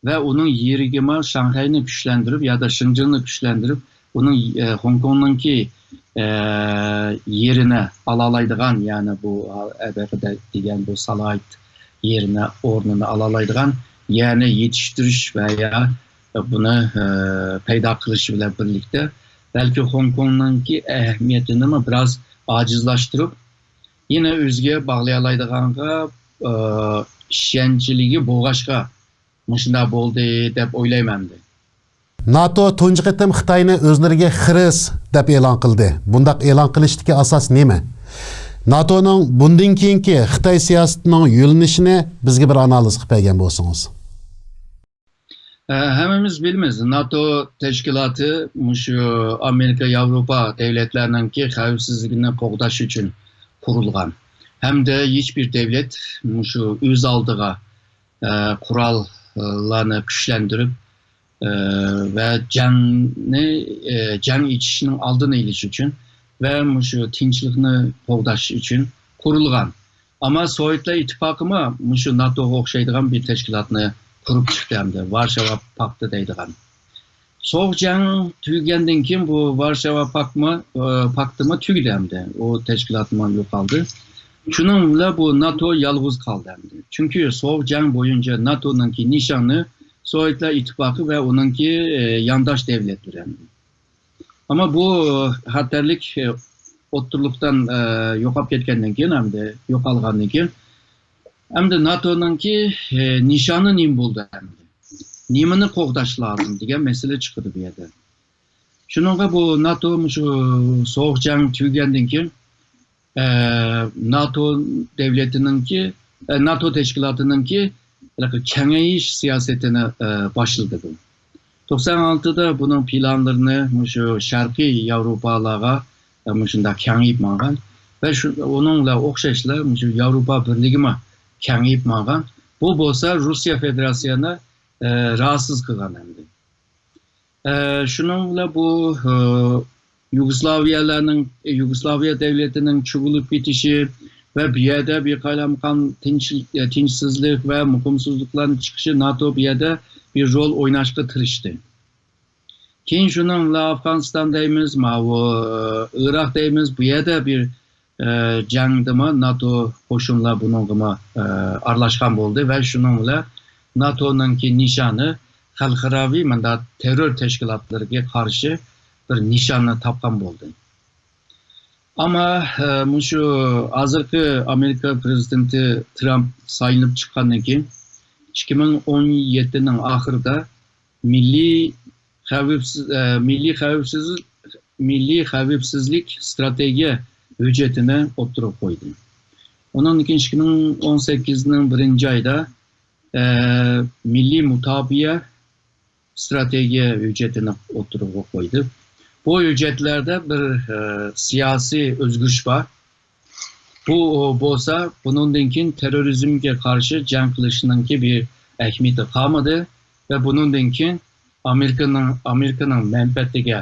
ۋە ئۇنىڭ يېرىگىمۇ شاڭخەينى كۈچلەندۈرۈپ يادا شىنجىڭنى كۈچلەندۈرۈپ، ئۇنىڭ، ئە، خوڭكوڭنىڭكى، ئە، يېرىنى ئالالايدىغان، يەنى بۇ، ئە، دېگەن بۇ سالاھىيەت يېرىنى، ئورنىنى ئالالايدىغان يەرنى يېتىشتۈرۈش ۋە يا بۇنى، ئە، پەيدا قىلىش بىلەن بىرلىكتە، بەلكى خوڭكوڭنىڭكى ئەھمىيىتىنىمۇ بىراز ئاجىزلاشتۇرۇپ، يەنە ئۆزىگە باغلىيالايدىغانغا، ئە، ئىشەنچلىكى بولغاچقا، مۇشۇنداق بولدى دەپ ئويلايمەن دېدى. ناتو تۇنجى قېتىم خىتاينى ئۆزلىرىگە خىرىس دەپ ئېلان قىلدى. بۇنداق ئېلان قىلىشتىكى ئاساس نېمە؟ ناتونىڭ بۇندىن كېيىنكى خىتاي سىياسىتىنىڭ يۆنىلىشىنى بىزگە بىر ئانالىز قىلىپ بەرگەن بولسىڭىز. ئە، ھەممىمىز بىلىمىز، ناتو تەشكىلاتى مۇشۇ ئامېرىكا، ياۋروپا دەۋلەتلەرنىڭكى خەۋپسىزلىكىنى قوغداش ئۈچۈن قۇرۇلغان. ھەمدە ھېچبىر دەۋلەت مۇشۇ ئۆز ئالدىغا، ئە، قوراللارنى كۈچلەندۈرۈپ، ئە، ۋە جەڭنى، ئە، جەڭ ئېچىشنىڭ ئالدىنى ئېلىش ئۈچۈن ۋە مۇشۇ تىنچلىقنى قوغداش ئۈچۈن قۇرۇلغان. ئەمما سوۋېتلار ئىتتىپاقىمۇ مۇشۇ ناتوغا ئوخشايدىغان بىر تەشكىلاتنى قۇرۇپ چىقتى ئەمدى، ۋارشاۋا پاكتى دەيدىغان. سوغۇق جەڭ تۈگىگەندىن كېيىن بۇ ۋارشاۋا پاكمۇ-، ئە، پاكتىمۇ تۈگىدى ئەمدى. ئۇ تەشكىلاتمۇ يوقالدى. شۇنىڭ بىلەن بۇ ناتو يالغۇز قالدى ئەمدى. چۈنكى سوغۇق جەڭ بويىچە ناتونىڭكى نىشانى سوۋېتلار ئىتتىپاقى ۋە ئۇنىڭكى، ئە، يانداش دەۋلەتلىرى ئەمدى. ئەمما بۇ خەتەرلىك، ئە، ئوتتۇرىلىقتىن، ئە، يوقاپ كەتكەندىن كېيىن، ھەمدە يوقالغاندىن كېيىن، ئەمدى ناتونىڭكى، ئە، نىشانى نېمە بولدى ئەمدى؟ نېمىنى قوغداش لازىم دېگەن مەسىلە چىقىدۇ بۇ يەردە. شۇنىڭغا بۇ ناتو مۇشۇ سوغۇق جەڭ تۈگىگەندىن كېيىن، ئە، ناتو دەۋلىتىنىڭكى، ئە، ناتو تەشكىلاتىنىڭكى ھېلىقى كېڭىيىش سىياسىتىنى، ئە، باشلىدى بۇ. توقسان ئالتىدا بۇنىڭ پىلانلىرىنى مۇشۇ شەرقىي ياۋروپالارغا، ئە، مۇشۇنداق كېڭىيىپ ماڭغان ۋە شۇ، ئۇنىڭ بىلەن ئوخشاشلا مۇشۇ ياۋروپا بىرلىكىمۇ كېڭىيىپ ماڭغان. بۇ بولسا روسىيە فېدېراتسىيەنى، ئە، راھەتسىز قىلغان ئەمدى. ئە، شۇنىڭ بىلەن بۇ، ئە، يۇگوسلاۋىيەلەرنىڭ، يۇگوسلاۋىيە دەۋلىتىنىڭ چۆكۈپ كېتىشى ۋە بۇ يەردە بىر قالايمىقان تىنچ-، ئە، تىنچسىزلىق ۋە مۇقىمسىزلىقلارنىڭ چىقىشى ناتو بۇ يەردە بىر رول ئويناشقا تىرىشتى. كېيىن شۇنىڭ بىلەن ئافغانىستان دەيمىز، ماۋۇ، ئىراق دەيمىز، بۇ يەردە بىر، ئە، جەڭدىمۇ ناتو قوشۇنلار بۇنىڭغىمۇ، ئە، ئارىلاشقان بولدى ۋە شۇنىڭ بىلەن ناتونىڭكى نىشانى خەلقئاراۋى مۇنداق تېررور تەشكىلاتلىرىغا قارشى بىر نىشاننى تاپقان بولدى. ئەمما، ئە، مۇشۇ ھازىرقى ئامېرىكا پرېزىدېنتى ترامپ سايلىنىپ چىققاندىن كېيىن، ئىككى مىڭ ئون يەتتىنىڭ ئاخىرىدا مىللىي خەۋپسىز-، ئە، مىللىي خەۋپسىز-، مىللىي خەۋپسىزلىك ستراتېگىيە ھۆججىتىنى ئوتتۇرىغا قويدى. ئۇنىڭدىن كېيىن ئىككى مىڭ ئون سەككىزنىڭ بىرىنچى ئايدا، ئە، مىللىي مۇداپىئە ستراتېگىيە ھۆججىتىنى ئوتتۇرىغا قويدى. بۇ ھۆججەتلەردە بىر، ئە، سىياسىي ئۆزگىرىش بار. بۇ بولسا بۇنىڭدىن كېيىن تېررورىزمگە قارشى جەڭ قىلىشنىڭكى بىر ئەھمىيىتى قالمىدى ۋە بۇنىڭدىن كېيىن ئامېرىكىنىڭ، ئامېرىكىنىڭ مەنپەئەتىگە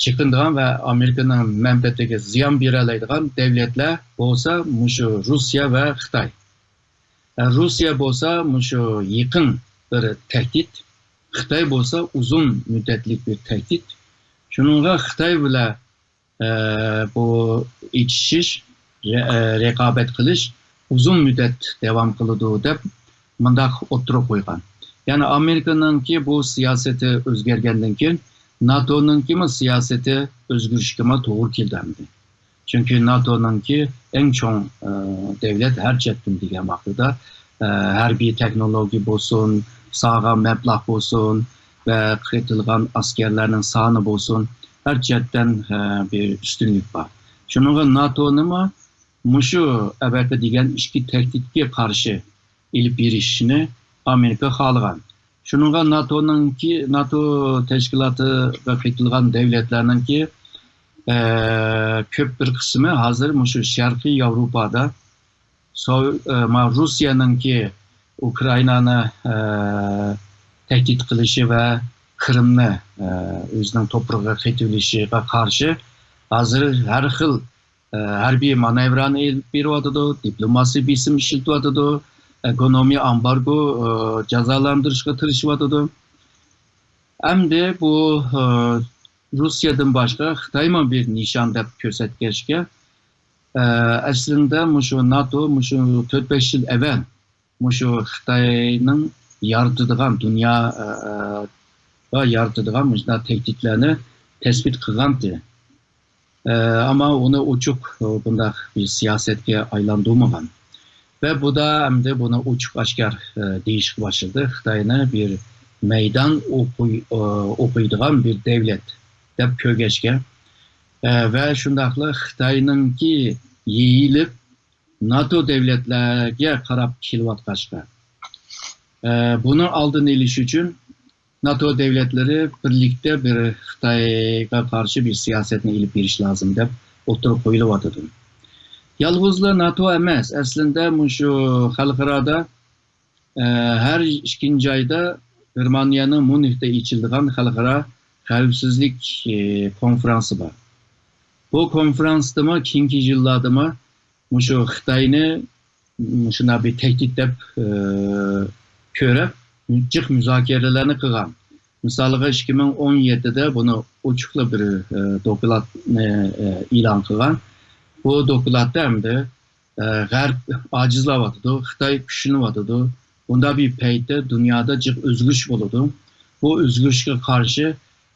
چېقىنىدىغان ۋە ئامېرىكىنىڭ مەنپەئەتىگە زىيان بېرەلەيدىغان دەۋلەتلەر بولسا مۇشۇ روسىيە ۋە خىتاي. ئە، روسىيە بولسا مۇشۇ يېقىن بىر تەھدىت، خىتاي بولسا ئۇزۇن مۇددەتلىك بىر تەھدىت. شۇنىڭغا خىتاي بىلەن، ئە، بۇ ئېچىشىش، رە-، ئە، رىقابەت قىلىش ئۇزۇن مۇددەت داۋام قىلىدۇ دەپ مۇنداق ئوتتۇرىغا قويغان. يەنى ئامېرىكىنىڭكى بۇ سىياسىتى ئۆزگەرگەندىن كېيىن ناتونىڭكىمۇ سىياسىتى ئۆزگىرىشكىمۇ توغرا كېلىدۇ ئەمدى. چۈنكى ناتونىڭكى ئەڭ چوڭ، ئە، دەۋلەت ھەر جەھەتتىن دېگەن ۋاقتىدا، ئە، ھەربىي تېخنولوگىيە بولسۇن، ساغا مەبلەغ بولسۇن ۋە قېتىلغان ئەسكەرلەرنىڭ سانى بولسۇن، ھەر جەھەتتىن، ئە، بىر ئۈستۈنلۈك بار. شۇنىڭغا ناتونىمۇ مۇشۇ ئەۋەقە دېگەن ئىككى تەھدىتكە قارشى ئېلىپ بېرىشنى ئامېرىكا خالىغان. شۇنىڭغا ناتونىڭكى، ناتو تەشكىلاتىغا قېتىلغان دەۋلەتلەرنىڭكى، ئە، كۆپ بىر قىسمى ھازىر مۇشۇ شەرقىي ياۋروپادا سو-، ئە، ما روسىيەنىڭكى ئۇكرائىنانى، ئە، تەھدىت قىلىشى ۋە قىرىمنى، ئە، ئۆزىنىڭ توپرىقىغا قېتىۋېلىشىغا قارشى ھازىر ھەر خىل، ئە، ھەربىي مانېۋىرنى ئېلىپ بېرىۋاتىدۇ، دىپلوماسىي بېسىم ئىشلىتىۋاتىدۇ، ئېكونومىيە ئامبارگو، ئە، جازالاندۇرۇشقا تىرىشىۋاتىدۇ. ئەمدى بۇ، ئە، روسىيەدىن باشقا خىتايمۇ بىر نىشان دەپ كۆرسەتكەچكە، ئە، ئەسلىندە مۇشۇ ناتو مۇشۇ تۆت بەش يىل ئەۋەل مۇشۇ خىتاينىڭ يارىتىدىغان دۇنيا، ئە، ئە، يارىتىدىغان مۇشۇنداق تەھدىتلەرنى تەسپىت قىلغانتى. ئە، ئەمما ئۇنى ئوچۇق، ئە، بۇنداق بىر سىياسەتكە ئايلاندۇرمىغان. ۋە بۇدا ئەمدى بۇنى ئوچۇق ئاشكار، ئە، دېيىشكە باشلىدى. خىتاينى بىر مەيدان ئوقۇي-، ئە، ئوقۇيدىغان بىر دەۋلەت دەپ كۆرگەچكە، ئە، ۋە شۇنداقلا خىتاينىڭكى يېيىلىپ ناتو دەۋلەتلەرگە قاراپ كېلىۋاتقاچقا، ئە، بۇنىڭ ئالدىنى ئېلىش ئۈچۈن ناتو دەۋلەتلىرى بىرلىكتە بىر خىتايغا قارشى بىر سىياسەتنى ئېلىپ بېرىش لازىم دەپ ئوتتۇرىغا قويۇلۇۋاتىدۇ. يالغۇزلا ناتو ئەمەس، ئەسلىندە مۇشۇ خەلقئارادا، ئە، ھەر ئىككىنچى ئايدا گېرمانىيەنىڭ ميۇنخدا ئېچىلىدىغان خەلقئارا خەۋپسىزلىك، ئە، كونفرانسى بار. بۇ كونفرانستىمۇ كېيىنكى يىللاردىمۇ مۇشۇ خىتاينى مۇشۇنداق بىر تەھدىت دەپ، ئە، كۆرۈپ، جىق مۇزاكىرىلەرنى قىلغان. مىسالىغا، ئىككى مىڭ ئون يەتتىدە بۇنى ئوچۇقلا بىر، ئە، دوكلاتنى، ئە، ئېلان قىلغان. بۇ دوكلاتتا ئەمدى، ئە، غەرب ئاجىزلاۋاتىدۇ، خىتاي كۈچلىنىۋاتىدۇ. بۇنداق بىر پەيتتە دۇنيادا جىق ئۆزگىرىش بولىدۇ. بۇ ئۆزگىرىشكە قارشى،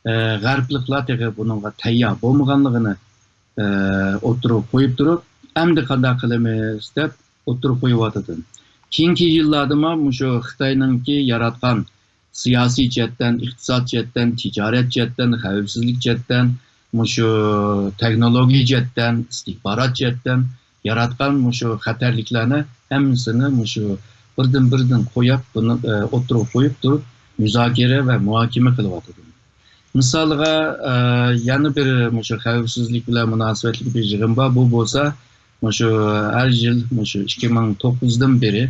ئە، غەربلىكلەر تېخى بۇنىڭغا تەييار بولمىغانلىقىنى، ئە، ئوتتۇرىغا قويۇپ تۇرۇپ، ئەمدى قانداق قىلىمىز دەپ ئوتتۇرىغا قويۇۋاتىدۇ. كېيىنكى يىللاردىمۇ مۇشۇ خىتاينىڭكى ياراتقان سىياسىي جەھەتتىن، ئىقتىساد جەھەتتىن، تىجارەت جەھەتتىن، خەۋپسىزلىك جەھەتتىن، مۇشۇ تېخنولوگىيە جەھەتتىن، ئىستىخبارات جەھەتتىن ياراتقان مۇشۇ خەتەرلىكلەرنى ھەممىسىنى مۇشۇ بىردىن-بىردىن قويۇپ، بۇنى، ئە، ئوتتۇرىغا قويۇپ تۇرۇپ، مۇزاكىرە ۋە مۇھاكىمە قىلىۋاتىدۇ. مىسالغا، ئە، يەنە بىر مۇشۇ خەۋپسىزلىك بىلەن مۇناسىۋەتلىك بىر يىغىن بار. بۇ بولسا مۇشۇ ھەر يىل، مۇشۇ ئىككى مىڭ توققۇزدىن بېرى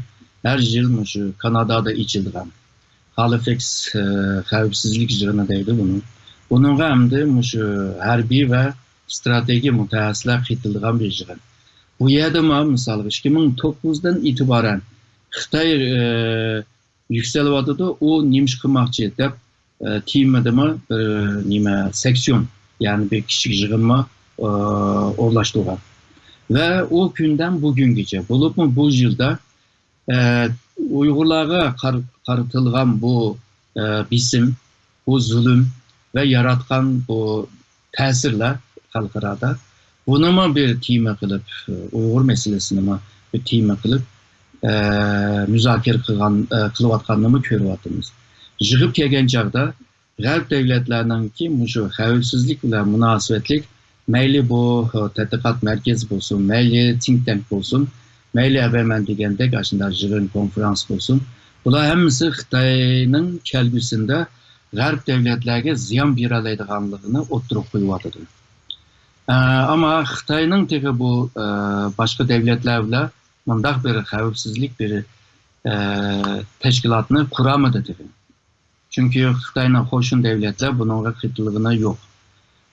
ھەر يىل مۇشۇ كانادادا ئېچىلىدىغان ھالىفېكس، ئە، خەۋپسىزلىك يىغىنى دەيدۇ بۇنى. بۇنىڭغا ئەمدى مۇشۇ ھەربىي ۋە ئىستراتېگىيە مۇتەخەسسىسلەر قېتىلىدىغان بىر يىغىن. بۇ يەردىمۇ، مىسالغا، ئىككى مىڭ توققۇزدىن ئېتىبارەن خىتاي، ئە، يۈكسىلىۋاتىدۇ، ئۇ نېمە ئىش قىلماقچى دەپ، ئە، تېمىدىمۇ بىر نېمە سېكسىيون، يەنى بىر كىچىك يىغىنمۇ، ئە، ئورۇنلاشتۇرغان. ۋە ئۇ كۈندىن بۈگۈنگىچە، بولۇپمۇ بۇ يىلدا، ئە، ئۇيغۇرلارغا قار-، قارىتىلغان بۇ، ئە، بېسىم، بۇ زۇلۇم ۋە ياراتقان بۇ تەسىرلەر خەلقئارادا، بۇنىمۇ بىر تېما قىلىپ، ئۇيغۇر مەسىلىسىنىمۇ بىر تېما قىلىپ، ئە، مۇزاكىرە قىلغان، ئە، قىلىۋاتقاننىمۇ كۆرۈۋاتىمىز. يىغىپ كەلگەن چاغدا غەرب دەۋلەتلەرنىڭكى مۇشۇ خەۋپسىزلىك بىلەن مۇناسىۋەتلىك، مەيلى بۇ، ئە، تەتقىقات مەركىزى بولسۇن، مەيلى تىنك تەنك بولسۇن، مەيلى ئەۋەل مەن دېگەندەك ئاشۇنداق يىغىن كونفرانس بولسۇن، بۇلار ھەممىسى خىتاينىڭ كەلگۈسىدە غەرب دەۋلەتلەرگە زىيان بېرەلەيدىغانلىقىنى ئوتتۇرىغا قويۇۋاتىدۇ. ئە، ئەمما خىتاينىڭ تېخى بۇ، ئە، باشقا دەۋلەتلەر بىلەن مۇنداق بىر خەۋپسىزلىك بىر، ئە، تەشكىلاتنى قۇرالمىدى تېخى. چۈنكى خىتاينىڭ قوشنا دەۋلەتلەر بۇنىڭغا قېتىلغىنى يوق.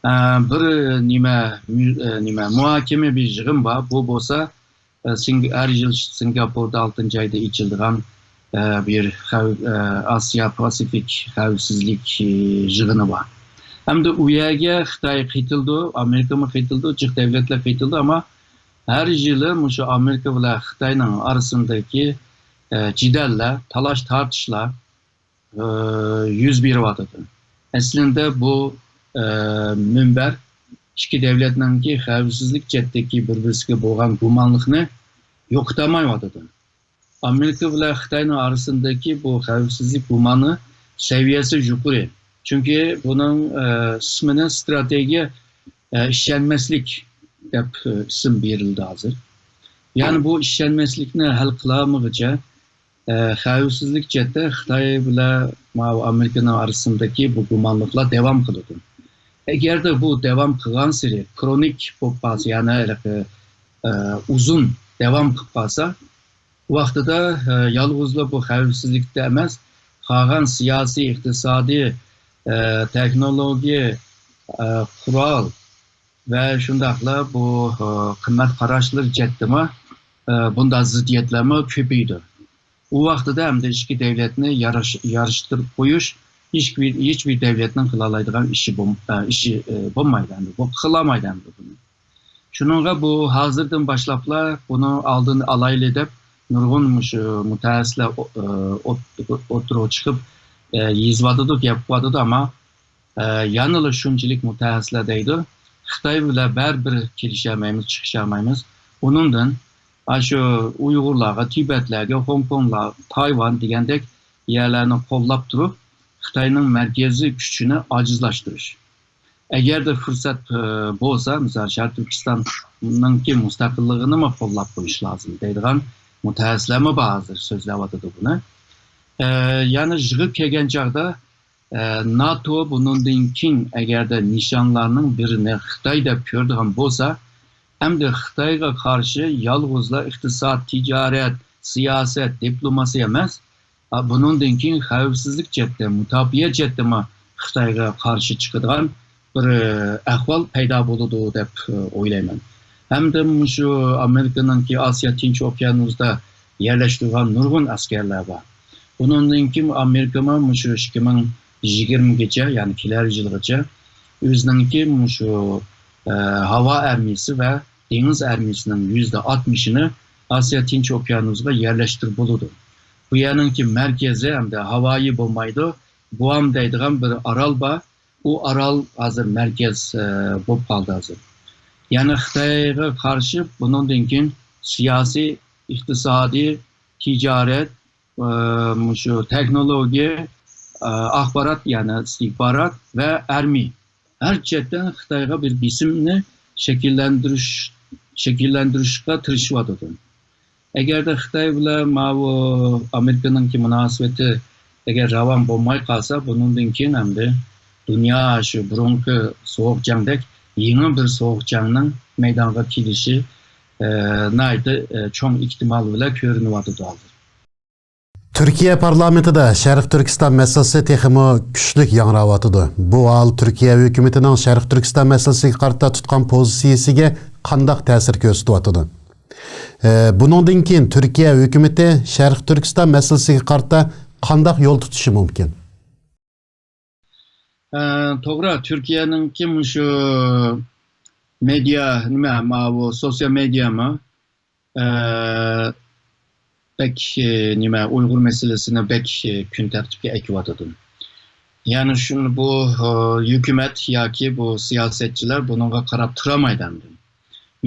ئە، بىر نېمە، مۇ-، ئە، نېمە، مۇھاكىمە بىر يىغىن بار. بۇ بولسا، ئە، سىنگ-، ھەر يىل سىنگاپوردا ئالتىنچى ئايدا ئېچىلىدىغان، ئە، بىر خەۋ-، ئە، ئاسىيا پاسىفىك خەۋپسىزلىك، ئە، يىغىنى بار. ئەمدى ئۇ يەرگە خىتاي قېتىلىدۇ، ئامېرىكىمۇ قېتىلىدۇ، جىق دەۋلەتلەر قېتىلىدۇ، ئەمما ھەر يىلى مۇشۇ ئامېرىكا بىلەن خىتاينىڭ ئارىسىدىكى، ئە، جېدەللەر، تالاش تارتىشلار، ئە، يۈز بېرىۋاتىدۇ. ئەسلىندە بۇ، ئە، مۇنبەر ئىككى دەۋلەتنىڭكى خەۋپسىزلىك جەھەتتىكى بىر-بىرسىگە بولغان گۇمانلىقنى يوقىتالمايۋاتىدۇ. ئامېرىكا بىلەن خىتاينىڭ ئارىسىدىكى بۇ خەۋپسىزلىك گۇمانى سەۋىيەسى يۇقىرى. چۈنكى بۇنىڭ، ئە، ئىسمىنى ستراتېگىيە، ئە، ئىشەنمەسلىك دەپ، ئە، ئىسىم بېرىلدى ھازىر. يەنى بۇ ئىشەنمەسلىكنى ھەل قىلالمىغۇچە، ئە، خەۋپسىزلىك جەھەتتە خىتاي بىلەن ماۋۇ ئامېرىكىنىڭ ئارىسىدىكى بۇ گۇمانلىقلار داۋام قىلىدۇ. ئەگەردە بۇ داۋام قىلغانسېرى كرونىك بولۇپ قالسا، يەنى ھېلىقى، ئە، ئۇزۇن داۋام قىلىپ قالسا، ۋاقتىدا، ئە، يالغۇزلا بۇ خەۋپسىزلىكتە ئەمەس، قالغان سىياسىي، ئىقتىسادىي، ئە، تېخنولوگىيە، ئە، قورال ۋە شۇنداقلا بۇ، ئە، قىممەت قاراشلىرى جەھەتتىمۇ، ئە، بۇنداق زىددىيەتلەرمۇ كۆپىيىدۇ. ئۇ ۋاقتىدا ئەمدى ئىككى دەۋلەتنى يارىش-، يارىشتۇرۇپ قويۇش ھېچ بىر، ھېچ بىر دەۋلەتنىڭ قىلالايدىغان ئىشى بوم-، ئە، ئىشى، ئە، بولمايدۇ ئەمدى. بۇ قىلالمايدۇ ئەمدى بۇنى. شۇنىڭغا بۇ ھازىردىن باشلاپلا بۇنىڭ ئالدىنى ئالايلى دەپ نۇرغۇن مۇشۇ مۇتەخەسسىسلەر ئو-، ئوت-، ئوتتۇرىغا چىقىپ، ئە، يېزىۋاتىدۇ، گەپ قىلىۋاتىدۇ، ئەمما، ئە، يەنىلا شۇنچىلىك مۇتەخەسسىسلەر دەيدۇ، خىتاي بىلەن بەرىبىر كېلىشەلمەيمىز، چىقىشالمايمىز. ئۇنىڭدىن ئاشۇ ئۇيغۇرلارغا، تىبەتلەرگە، خوڭكوڭلار، تايۋان دېگەندەك يەرلەرنى قوللاپ تۇرۇپ، خىتاينىڭ مەركىزىي كۈچىنى ئاجىزلاشتۇرۇش. ئەگەردە پۇرسەت، ئە، بولسا، مىسال، شەرقىي تۈركىستاننىڭكى مۇستەقىللىقىنىمۇ قوللاپ قويۇش لازىم دەيدىغان مۇتەخەسسىسلەرمۇ بار ھازىر سۆزلەۋاتىدۇ بۇنى. ئە، يەنى يىغىپ كەلگەن چاغدا، ئە، ناتو بۇنىڭدىن كېيىن ئەگەردە نىشانلارنىڭ بىرىنى خىتاي دەپ كۆرىدىغان بولسا، ئەمدى خىتايغا قارشى يالغۇزلا ئىقتىساد، تىجارەت، سىياسەت، دىپلوماتىيە ئەمەس، ئا، بۇنىڭدىن كېيىن خەۋپسىزلىك جەھەتتە، مۇداپىئە جەھەتتىمۇ خىتايغا قارشى چىقىدىغان بىر، ئە، ئەھۋال پەيدا بولىدۇ دەپ، ئە، ئويلايمەن. ھەمدە مۇشۇ ئامېرىكىنىڭكى ئاسىيا تىنچ ئوكيانۇسىدا يەرلەشتۈرگەن نۇرغۇن ئەسكەرلەر بار. بۇنىڭدىن كېيىن ئامېرىكىمۇ مۇشۇ ئىككى مىڭ يىگىرمىگىچە، يەنى كېلەر يىلغىچە ئۆزىنىڭكى مۇشۇ، ئە، ھاۋا ئارمىيىسى ۋە دېڭىز ئارمىيىسىنىڭ يۈزدە ئاتمىشىنى ئاسىيا تىنچ ئوكيانۇسىغا يەرلەشتۈرۈپ بولىدۇ. بۇ يەرنىڭكى مەركىزى ھەمدە ھاۋايى بولمايدۇ، گۇئام دەيدىغان بىر ئارال بار. ئۇ ئارال ھازىر مەركەز، ئە، بولۇپ قالدى ھازىر. يەنى خىتايغا قارشى بۇنىڭدىن كېيىن سىياسىي، ئىقتىسادىي، تىجارەت، ئى، مۇشۇ تېخنولوگىيە، ئى، ئاخبارات، يەنى ئىستىخبارات ۋە ئارمىيە. ھەر جەھەتتىن خىتايغا بىر بېسىمنى شەكىللەندۈرۈش، شەكىللەندۈرۈشكە تىرىشىۋاتىدۇ. ئەگەردە خىتاي بىلەن ماۋۇ ئامېرىكىنىڭكى مۇناسىۋىتى ئەگەر راۋان بولماي قالسا، بۇنىڭدىن كېيىن ئەمدى دۇنيا شۇ بۇرۇنقى سوغۇق جەڭدەك يېڭى بىر سوغۇق جەڭنىڭ مەيدانغا كېلىشى، ئە، ناھايىتى، ئە، چوڭ ئېھتىمال بىلەن كۆرۈنۈۋاتىدۇ ھازىر. تۈركىيە پارلامېنتىدا شەرقىي تۈركىستان مەسىلىسى تېخىمۇ كۈچلۈك ياڭراۋاتىدۇ. بۇ ھال تۈركىيە ھۆكۈمىتىنىڭ شەرقىي تۈركىستان مەسىلىسىگە قارىتا تۇتقان پوزىتسىيىسىگە قانداق تەسىر كۆرسىتىۋاتىدۇ؟ ئە، بۇنىڭدىن كېيىن تۈركىيە ھۆكۈمىتى شەرقىي تۈركىستان مەسىلىسىگە قارىتا قانداق يول تۇتۇشى مۇمكىن؟ ئە، توغرا، تۈركىيەنىڭكى مۇشۇ مېدىيا، نېمە، ماۋۇ سوتسىيال مېدىيامۇ، ئە، بەك، ئە، نېمە، ئۇيغۇر مەسىلىسىنى بەك، ئە، كۈن تەرتىپكە ئەكىۋاتىدۇ. يەنى شۇنى بۇ، ئە، ھۆكۈمەت ياكى بۇ سىياسەتچىلەر بۇنىڭغا قاراپ تۇرالمايدۇ ئەمدى.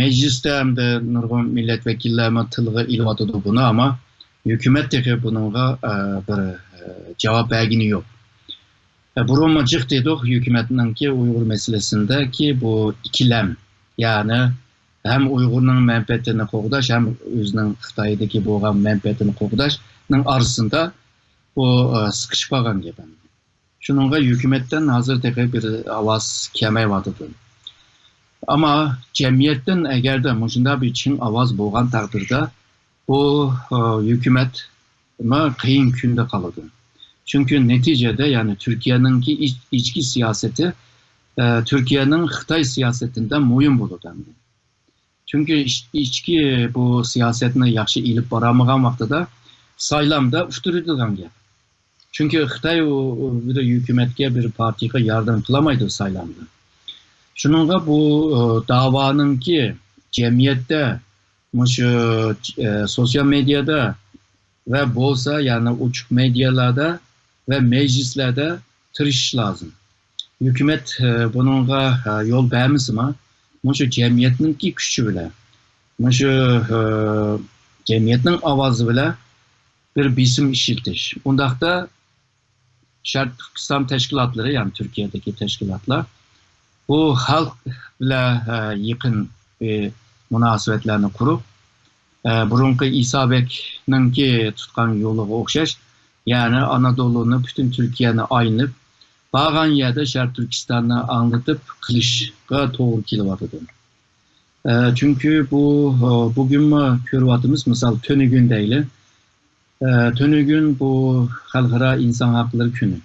مەجلىستە ئەمدى نۇرغۇن مىللەت ۋەكىللەرمۇ تىلغا ئېلىۋاتىدۇ بۇنى، ئەمما ھۆكۈمەت تېخى بۇنىڭغا، ئە، بىر، ئە، جاۋاب بەرگىنى يوق. ئە، بۇرۇنمۇ جىق دېدۇق، ھۆكۈمەتنىڭكى ئۇيغۇر مەسىلىسىندىكى بۇ ئىككىلەم، يەنى ھەم ئۇيغۇرنىڭ مەنپەئەتىنى قوغداش، ھەم ئۆزىنىڭ خىتايدىكى بولغان مەنپەئەتىنى قوغداشنىڭ ئارىسىدا بۇ، ئە، سىقىشىپ قالغان گەپ. شۇنىڭغا ھۆكۈمەتتىن ھازىر تېخى بىر ئاۋاز كەلمەيۋاتىدۇ. ئەمما جەمئىيەتتىن ئەگەردە مۇشۇنداق بىر چىڭ ئاۋاز بولغان تەقدىردە، بۇ، ئە، ھۆكۈمەتمۇ قىيىن كۈندە قالىدۇ. چۈنكى نەتىجىدە، يەنى تۈركىيەنىڭكى ئىچ-، ئىچكى سىياسىتى، ئە، تۈركىيەنىڭ خىتاي سىياسىتىدىن مۇھىم بولىدۇ ئەمدى. چۈنكى ئىچ-، ئىچكى بۇ سىياسەتنى ياخشى ئېلىپ بارالمىغان ۋاقتىدا سايلامدا ئۇتتۇرىدىغان گەپ. چۈنكى خىتاي ئۇ، ئۇ بىر ھۆكۈمەتكە، بىر پارتىيىگە ياردەم قىلالمايدۇ سايلامدا. شۇنىڭغا بۇ، ئۇ، داۋانىڭكى جەمئىيەتتە، مۇشۇ، ئە، سوتسىيال مېدىيادا ۋە بولسا يەنە ئوچۇق مېدىيالاردا ۋە مەجلىسلەردە تىرىشىش لازىم. ھۆكۈمەت، ئە، بۇنىڭغا، ئە، يول بەرمىسىمۇ، مۇشۇ جەمئىيەتنىڭكى كۈچى بىلەن، مۇشۇ، ئە، جەمئىيەتنىڭ ئاۋازى بىلەن بىر بېسىم ئىشلىتىش. ئۇنداقتا شەرقىي تۈركىستان تەشكىلاتلىرى، يەنى تۈركىيەدىكى تەشكىلاتلار، بۇ خەلق بىلەن، ئە، يېقىن، ئە، مۇناسىۋەتلەرنى قۇرۇپ، ئە، بۇرۇنقى ئىسا بەگنىڭكى تۇتقان يولىغا ئوخشاش، يەنى ئانادولۇنى، پۈتۈن تۈركىيەنى ئايلىنىپ، بارغان يەردە شەرقىي تۈركىستاننى ئاڭلىتىپ قىلىشقا توغرا كېلىۋاتىدۇ. ئە، چۈنكى بۇ، ئە، بۈگۈنمۇ كۆرۈۋاتىمىز، مىسال، تۈنۈگۈن دەيلى. ئە، تۈنۈگۈن بۇ خەلقئارا ئىنسان ھەقلىرى كۈنى.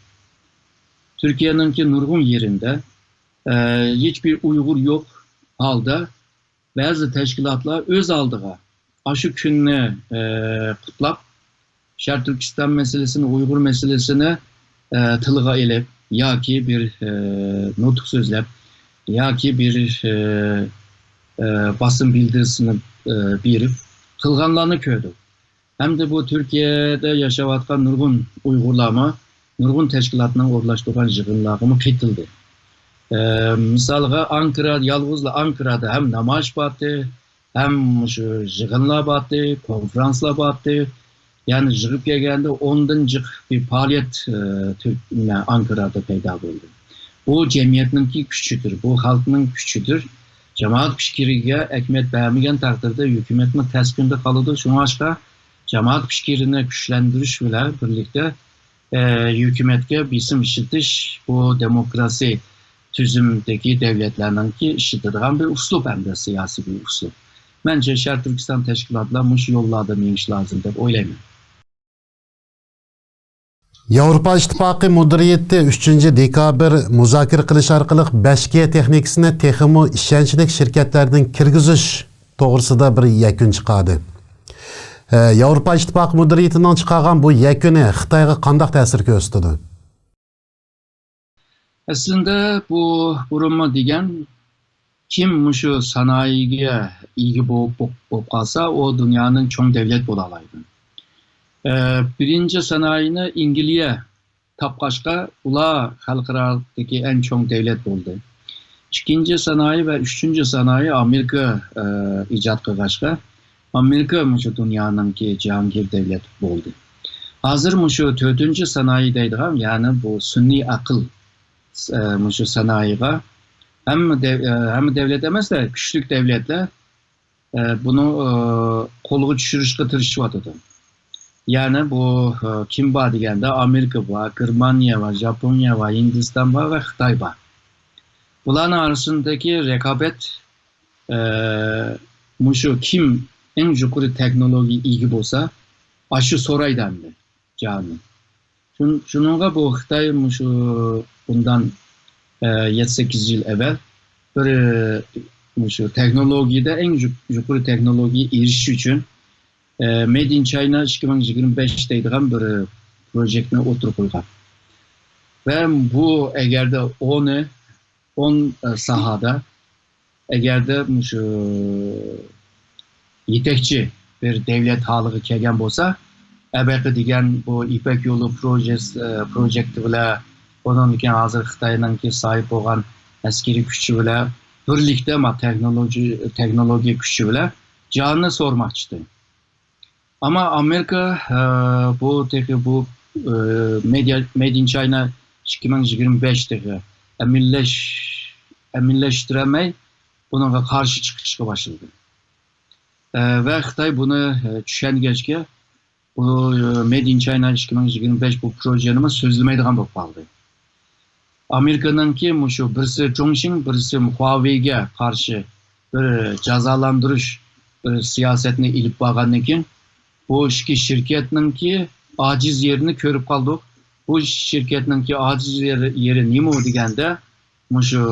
تۈركىيەنىڭكى نۇرغۇن يېرىندە، ئە، ھېچبىر ئۇيغۇر يوق ھالدا بەزى تەشكىلاتلار ئۆز ئالدىغا ئاشۇ كۈننى، ئە، قۇتلاپ، شەرقىي تۈركىستان مەسىلىسىنى، ئۇيغۇر مەسىلىسىنى، ئە، تىلغا ئېلىپ ياكى بىر، ئە، نۇتۇق سۆزلەپ ياكى بىر، ئە، ئە، باسما بىلدۈرۈشنى، ئە، بېرىپ قىلغانلارنى كۆردۇق. ھەمدە بۇ تۈركىيەدە ياشاۋاتقان نۇرغۇن ئۇيغۇرلارمۇ نۇرغۇن تەشكىلاتنىڭ ئورۇنلاشتۇرغان يىغىنلارغىمۇ قېتىلدى. ئە، مىسالغا، ئانكارا، يالغۇزلا ئانكارادا ھەم نامايىش بارتى، ھەم مۇشۇ يىغىنلار بارتى، كونفرانسلار بارتى. يەنى يىغىپ كەلگەندە ئوندىن جىق بىر پائالىيەت، ئە، تۈرك-، نېمە، ئانكارادا پەيدا بولدى. بۇ جەمئىيەتنىڭكى كۈچىدۇر، بۇ خەلقنىڭ كۈچىدۇر. جامائەت پىكرىگە ئەھمىيەت بەرمىگەن تەقدىردە ھۆكۈمەتمۇ تەس كۈندە قالىدۇ. شۇڭلاشقا جامائەت پىكرىنى كۈچلەندۈرۈش بىلەن بىرلىكتە، ئە، ھۆكۈمەتكە بېسىم ئىشلىتىش، بۇ دېموكراسىي تۈزۈمدىكى دۆلەتلەرنىڭكى ئىشلىتىدىغان بىر ئۇسلۇب ھەمدە سىياسىي بىر ئۇسلۇب. مەنچە، شەرقىي تۈركىستان تەشكىلاتلار مۇشۇ يوللاردا مېڭىش لازىم دەپ ئويلايمەن. ياۋروپا ئىتتىپاقى مۇدىرىيىتى ئۈچىنچى دېكابىر مۇزاكىرە قىلىش ئارقىلىق بەش گې تېخنىكىسىنى تېخىمۇ ئىشەنچلىك شىركەتلەردىن كىرگۈزۈش توغرىسىدا بىر يەكۈن چىقاردى. ئە، ياۋروپا ئىتتىپاقى مۇدىرىيىتىنىڭ چىقارغان بۇ يەكۈنى خىتايغا قانداق تەسىر كۆرسىتىدۇ؟ ئەسلىندە بۇ بۇرۇنمۇ دېگەن، كىم مۇشۇ سانائىيگە ئىگە بولۇپ، بولۇپ، بولۇپ قالسا، ئۇ دۇنيانىڭ چوڭ دەۋلەت بولالايدۇ. ئە، بىرىنچى سانائىينى ئەنگلىيە تاپقاچقا، ئۇلار خەلقئارادىكى ئەڭ چوڭ دەۋلەت بولدى. ئىككىنچى سانائىي ۋە ئۈچىنچى سانائىي ئامېرىكا، ئە، ئىجاد قىلغاچقا، ئامېرىكا مۇشۇ دۇنيانىڭكى جاھانگىر دەۋلەت بولدى. ھازىر مۇشۇ تۆتىنچى سانائى دەيدىغان، يەنى بۇ سۈنئىي ئەقىل، ئە، مۇشۇ سانائىغا ھەممە دەۋ-، ئە، ھەممە دەۋلەت ئەمەس-دە، كۈچلۈك دەۋلەتلەر، ئە، بۇنى، ئە، قولغا چۈشۈرۈشكە تىرىشىۋاتىدۇ. يەنى بۇ، ئە، كىم بار دېگەندە، ئامېرىكا بار، گېرمانىيە بار، ژاپونىيە بار، ھىندىستان بار ۋە خىتاي بار. بۇلارنىڭ ئارىسىدىكى رىقابەت، ئە، مۇشۇ كىم ئەڭ يۇقىرى تېخنولوگىيەگە ئىگە بولسا، ئاشۇ سورايدۇ ئەمدى جاھاننى. شۇن-، شۇنىڭغا بۇ خىتاي مۇشۇ بۇندان، ئە، يەتتە سەككىز يىل ئەۋۋەل بىر، ئە، مۇشۇ تېخنولوگىيەدە ئەڭ يۇ-، يۇقىرى تېخنولوگىيەگە ئېرىشىش ئۈچۈن، ئە، مېيد ئىن چاينا ئىككى مىڭ يىگىرمە بەش دەيدىغان بىر، ئە، پروژېكتنى ئوتتۇرىغا قويغان. ۋە بۇ ئەگەردە ئۇنى ئون، ئە، ساھەدە، ئەگەردە مۇشۇ يېتەكچى بىر دەۋلەت ھالىغا كەلگەن بولسا، ئەبەقە دېگەن بۇ يىپەك يولى پروژېس-، ئە، پروژېكتى بىلەن، ئۇنىڭدىن كېيىن ھازىر خىتاينىڭكى ساھىب بولغان ئەسكىرىي كۈچى بىلەن بىرلىكتە، ما، تېخنولوگىيە، تېخنولوگىيە كۈچى بىلەن جاھاننى سورىماقچىدى. ئەمما ئامېرىكا، ئە، بۇ تېخى بۇ، ئە، مېدىيا، مېيد ئىن چاينا ئىككى مىڭ يىگىرمە بەش تېخى ئەمەلىيلەش-، ئەمەلىيلەشتۈرەلمەي، بۇنىڭغا قارشى چىقىشقا باشلىدى. ئە، ۋە خىتاي بۇنى، ئە، چۈشەنگەچكە، بۇ، ئە، مېيد ئىن چاينا ئىككى مىڭ يىگىرمە بەش بۇ پروژېنىمۇ سۆزلىمەيدىغان بولۇپ قالدى. ئامېرىكىنىڭكى مۇشۇ بىرسى جۇڭشىڭ، بىرسى خۇاۋېيگە قارشى بىر جازالاندۇرۇش بىر سىياسەتنى ئېلىپ بارغاندىن كېيىن، بۇ ئىككى شىركەتنىڭكى ئاجىز يېرىنى كۆرۈپ قالدۇق. بۇ شىركەتنىڭكى ئاجىز يېرى، يېرى نېمە دېگەندە، مۇشۇ،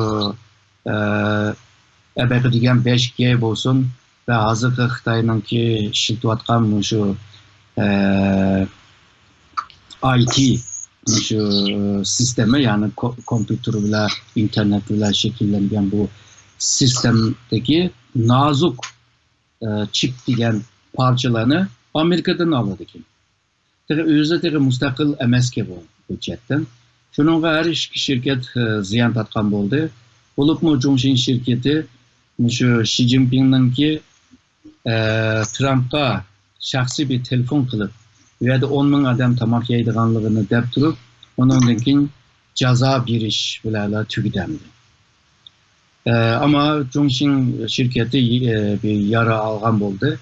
ئە، ئەبەقە دېگەن بەش گې بولسۇن ۋە ھازىرقى خىتاينىڭكى ئىشلىتىۋاتقان مۇشۇ، ئە، ئاي تى، مۇشۇ سىستېما، يەنى كو-، كومپيۇتېر بىلەن، ئىنتېرنېت بىلەن شەكىللەنگەن بۇ سىستېمىدىكى نازۇك، ئە، چىپ دېگەن پارچىلارنى ئامېرىكىدىن ئالىدىكەن. تېخى ئۆزى تېخى مۇستەقىل ئەمەسكەن بۇ، بۇ جەھەتتىن. شۇنىڭغا ھەر ئىككى شىركەت، ئە، زىيان تارتقان بولدى. بولۇپمۇ جۇڭشىڭ شىركىتى مۇشۇ شى جىنپىڭنىڭكى، ئە، ترامپقا شەخسىي بىر تېلېفون قىلىپ، بۇ يەردە ئون مىڭ ئادەم تاماق يەيدىغانلىقىنى دەپ تۇرۇپ، ئۇنىڭدىن كېيىن جازا بېرىش بىلەن تۈگىتەمدى. ئە، ئەمما جۇڭشىڭ شىركىتى، ئە، بىر يارا ئالغان بولدى.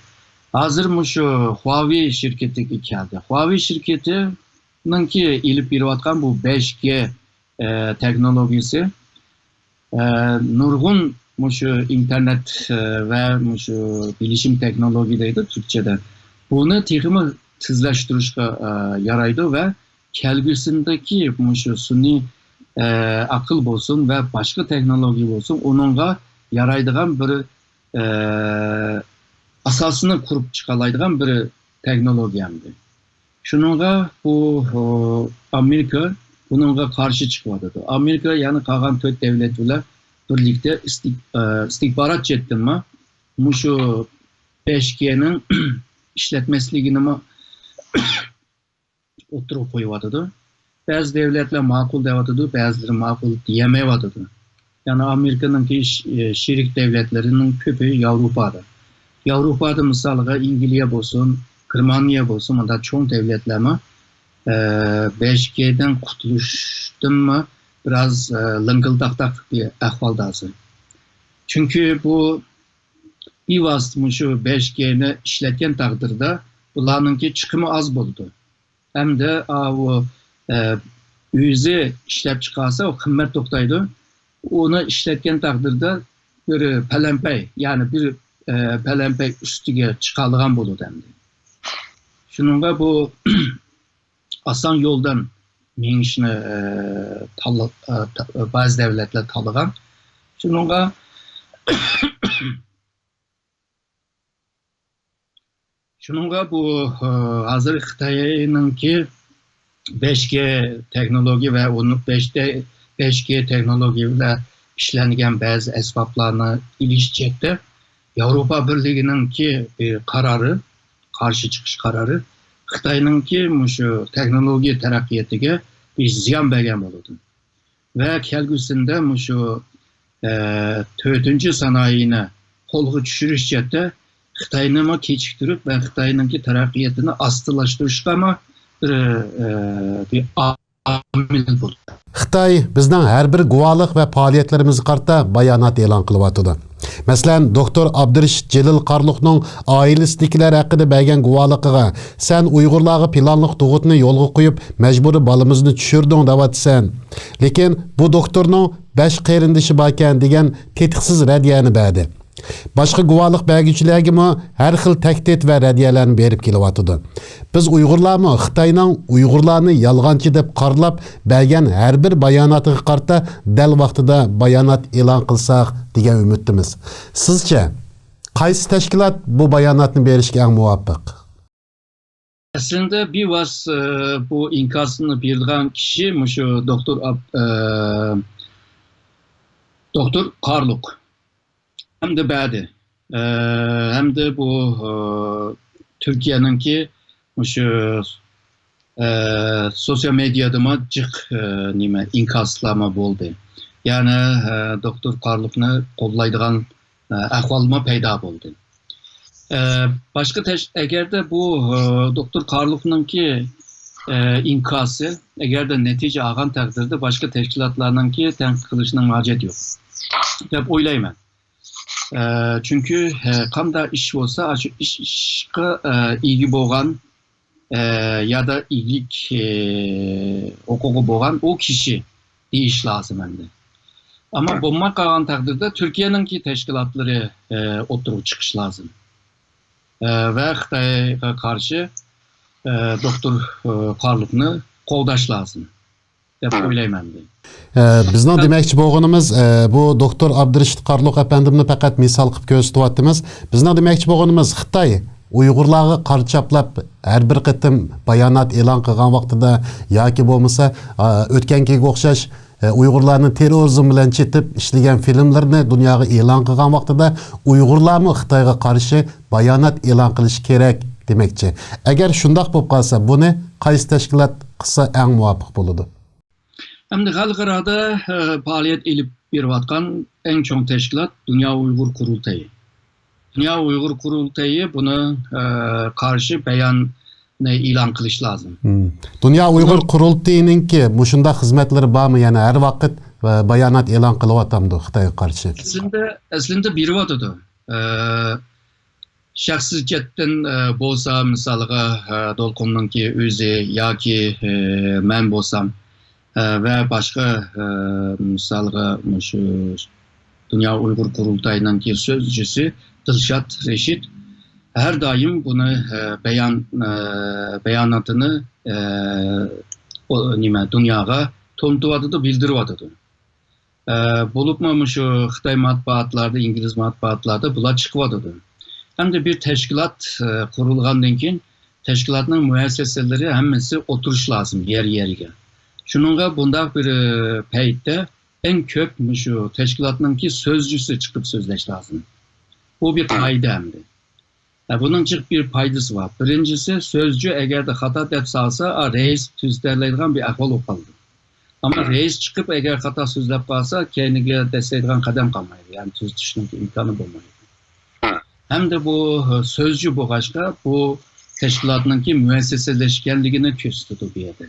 ھازىر مۇشۇ خۇاۋېي شىركىتىگە كەلدى. خۇاۋېي شىركىتىنىڭكى ئېلىپ بېرىۋاتقان بۇ بەش گې، ئە، تېخنولوگىيىسى، ئە، نۇرغۇن مۇشۇ ئىنتېرنېت، ئە، ۋە مۇشۇ بىلىشىم تېخنولوگىيە دەيدۇ تۈركچىدە. بۇنى تېخىمۇ تېزلەشتۈرۈشكە، ئە، يارايدۇ ۋە كەلگۈسىدىكى مۇشۇ سۈنئىي، ئە، ئەقىل بولسۇن ۋە باشقا تېخنولوگىيە بولسۇن، ئۇنىڭغا يارايدىغان بىر، ئە، ئاساسىنى قۇرۇپ چىقالايدىغان بىر تېخنولوگىيەمدى. شۇنىڭغا بۇ، ئامېرىكا بۇنىڭغا قارشى چىقىۋاتىدۇ. ئامېرىكا يەنە قالغان تۆت دەۋلەت بىلەن بىرلىكتە ئىستىك-، ئە، ئىستىكبارات جەھەتتىنمۇ مۇشۇ بەش گېنىڭ ئىشلەتمەسلىكىنىمۇ ئوتتۇرىغا قويۇۋاتىدۇ. بەزى دەۋلەتلەر ماقۇل دەۋاتىدۇ، بەزىلىرى ماقۇل دېيەلمەيۋاتىدۇ. يەنى ئامېرىكىنىڭكى ش-، شېرىك دەۋلەتلىرىنىڭ كۆپى ياۋروپادا. ياۋروپادا مىسالىغا ئەنگلىيە بولسۇن، گېرمانىيە بولسۇن، مۇنداق چوڭ دەۋلەتلەرمۇ، ئە، بەش گېدىن قۇتۇلۇشتىنمۇ بىراز، ئە، لىڭگىلداقداق بىر ئەھۋالدا ھازىر. چۈنكى بۇ بىۋاسىتە مۇشۇ بەش گېنى ئىشلەتكەن تەقدىردە بۇلارنىڭكى چىقىمى ئاز بولىدۇ. ھەمدە، ئا، ئۇ، ئە، ئۆزى ئىشلەپ چىقارسا، ئۇ قىممەت توختايدۇ. ئۇنى ئىشلەتكەن تەقدىردە بىر پەلەمپەي، يەنى بىر، ئە، پەلەمپەي ئۈستىگە چىقالىغان بولىدۇ ئەمدى. شۇنىڭغا بۇ ئاسان يولدىن مېڭىشنى، ئە، تاللا-، ئە، تا-، بەزى دەۋلەتلەر تاللىغان. شۇنىڭغا شۇنىڭغا بۇ، ئە، ھازىر خىتاينىڭكى بەش گې تېخنولوگىيە ۋە ئۇنىڭ بەش دە-، بەش گې تېخنولوگىيە بىلەن ئىشلەنگەن بەزى ئەسۋابلارنى ئېلىش جەھەتتە ياۋروپا بىرلىكىنىڭكى بىر قارارى، قارشى چىقىش قارارى خىتاينىڭكى مۇشۇ تېخنولوگىيە تەرەققىياتىگە بىر زىيان بەرگەن بولىدۇ. ۋە كەلگۈسىدە مۇشۇ، ئە، تۆتىنچى سانائىينى قولغا چۈشۈرۈش جەھەتتە خىتاينىمۇ كېچىكتۈرۈپ ۋە خىتاينىڭكى تەرەققىياتىنى ئاستىلاشتۇرۇشقىمۇ بىر، ئە، بىر ئامىل بولىدۇ. خىتاي بىزنىڭ ھەر بىر گۇۋاھلىق ۋە پائالىيەتلىرىمىزگە قارىتا بايانات ئېلان قىلىۋاتىدۇ. مەسىلەن، دوكتور ئابدۇرېشىت جېلىل قارلۇقنىڭ ئائىلىسىدىكىلەر ھەققىدە بەرگەن گۇۋاھلىقىغا، «سەن ئۇيغۇرلارغا پىلانلىق تۇغۇتنى يولغا قويۇپ، مەجبۇرىي بالىمىزنى چۈشۈردۈڭ» دەۋاتىسەن. لېكىن بۇ دوكتورنىڭ بەش قېرىندىشى باركەن دېگەن تېتىقسىز رەددىيەنى بەردى. باشقا گۇۋاھلىق بەرگۈچىلەرگىمۇ ھەر خىل تەھدىت ۋە رەددىيەلەرنى بېرىپ كېلىۋاتىدۇ. بىز ئۇيغۇرلارمۇ خىتاينىڭ ئۇيغۇرلارنى يالغانچى دەپ قارىلاپ بەرگەن ھەر بىر باياناتىغا قارىتا دەل ۋاقتىدا بايانات ئېلان قىلساق دېگەن ئۈمىدتىمىز. سىزچە، قايسى تەشكىلات بۇ باياناتنى بېرىشكە ئەڭ مۇۋاپىق؟ ئەسلىندە بىۋاسىتە، ئە، بۇ ئىنكاسنى بېرىدىغان كىشى مۇشۇ دوكتور ئاب-، ئە، دوكتور قارلۇق ھەمدە بەدى، ئە، ھەمدە بۇ، ئە، تۈركىيەنىڭكى مۇشۇ، ئە، سوسىيال مېدىيادىمۇ جىق، ئە، نېمە، ئىنكاسلارمۇ بولدى. يەنى، ئە، دوكتور قارلۇقنى قوللايدىغان، ئە، ئەھۋالمۇ پەيدا بولدى. ئە، باشقا تەش-، ئەگەردە بۇ، ئە، دوكتور قارلۇقنىڭكى، ئە، ئىنكاسى ئەگەردە نەتىجە ئالغان تەقدىردە باشقا تەشكىلاتلارنىڭكى تەنقىد قىلىشىنىڭ ھاجەت يوق دەپ ئويلايمەن. ئە، چۈنكى، ئە، قانداق ئىش بولسا، ئاشۇ ئىش، ئىشقا، ئە، ئىگە بولغان، ئە، يادا ئىگىلىك، ئە، ھوقۇقى بولغان ئۇ كىشى دېيىش لازىم ئەمدى. ئەمما بولماي قالغان تەقدىردە تۈركىيەنىڭكى تەشكىلاتلىرى، ئە، ئوتتۇرىغا چىقىش لازىم. ئە، ۋە خىتايغا قارشى، ئە، دوكتور، ئە، قارلۇقنى قوغداش لازىم دەپ ئويلايمەن مەن. ئە، بىزنىڭ دېمەكچى بولغىنىمىز، ئە، بۇ دوكتور ئابدۇرېشىت قارلۇق ئەپەندىمنى پەقەت مىسال قىلىپ كۆرسىتىۋاتىمىز. بىزنىڭ دېمەكچى بولغىنىمىز، خىتاي ئۇيغۇرلارغا قارا چاپلاپ ھەر بىر قېتىم بايانات ئېلان قىلغان ۋاقتىدا ياكى بولمىسا، ئا، ئۆتكەنكىگە ئوخشاش، ئە، ئۇيغۇرلارنى تېررورىزم بىلەن چېتىپ ئىشلىگەن فىلىملىرىنى دۇنياغا ئېلان قىلغان ۋاقتىدا ئۇيغۇرلارمۇ خىتايغا قارشى بايانات ئېلان قىلىشى كېرەك دېمەكچى. ئەگەر شۇنداق بولۇپ قالسا، بۇنى قايسى تەشكىلات قىلسا ئەڭ مۇۋاپىق بولىدۇ؟ ئەمدى خەلقئارادا، ئە، پائالىيەت ئېلىپ بېرىۋاتقان ئەڭ چوڭ تەشكىلات دۇنيا ئۇيغۇر قۇرۇلتىيى. دۇنيا ئۇيغۇر قۇرۇلتىيى بۇنى، ئە، قارشى باياننى ئېلان قىلىش لازىم. مم. دۇنيا ئۇيغۇر قۇرۇلتىيىنىڭكى مۇشۇنداق خىزمەتلىرى بارمۇ؟ يەنى ھەر ۋاقىت، ئە، بايانات ئېلان قىلىۋاتامدۇ خىتايغا قارشى؟ ئەسلىندە، ئەسلىندە بېرىۋاتىدۇ. ئە، شەخسىي جەھەتتىن، ئە، بولسا، مىسالغا، ئە، دولقۇننىڭكى ئۆزى ياكى، ئە، مەن بولسام، ئە، ۋە باشقا، ئە، مىسالغا، مۇشۇ دۇنيا ئۇيغۇر قۇرۇلتايىنىڭكى سۆزچىسى دىلشات رەشىت ھەر دائىم بۇنى، ئە، بايان-، ئە، باياناتىنى، ئە، ئو-، نېمە، دۇنياغا تونۇتۇۋاتىدۇ، بىلدۈرۈۋاتىدۇ. ئە، بولۇپمۇ مۇشۇ خىتاي مەتبۇئاتلاردا، ئىنگلىز مەتبۇئاتلاردا بۇلار چىقىۋاتىدۇ. ئەمدى بىر تەشكىلات، ئە، قۇرۇلغاندىن كېيىن تەشكىلاتنىڭ مۇئەسسەسىلىرى ھەممىسى ئولتۇرۇش لازىم يەر-يەرگە. شۇنىڭغا بۇنداق بىر، ئە، پەيتتە ئەڭ كۆپ مۇشۇ تەشكىلاتنىڭكى سۆزچىسى چىقىپ سۆزلەش لازىم. بۇ بىر قائىدە ئەمدى. ھە، بۇنىڭ جىق بىر پايدىسى بار. بىرىنچىسى، سۆزچى ئەگەردە خاتا دەپ سالسا، ئا، رەئىس تۈزىتەلەيدىغان بىر ئەھۋال بولۇپ قالىدۇ. ئەمما رەئىس چىقىپ ئەگەر خاتا سۆزلەپ قالسا، كەينىگە دەسسەيدىغان قەدەم قالمايدۇ. يەنى تۈزىتىشنىڭ ئىمكانى بولمايدۇ. ھەمدە بۇ، ئە، سۆزچى بولغاچقا، بۇ تەشكىلاتنىڭكى مۇئەسسەسلەشكەنلىكىنى كۆرسىتىدۇ بۇ يەردە.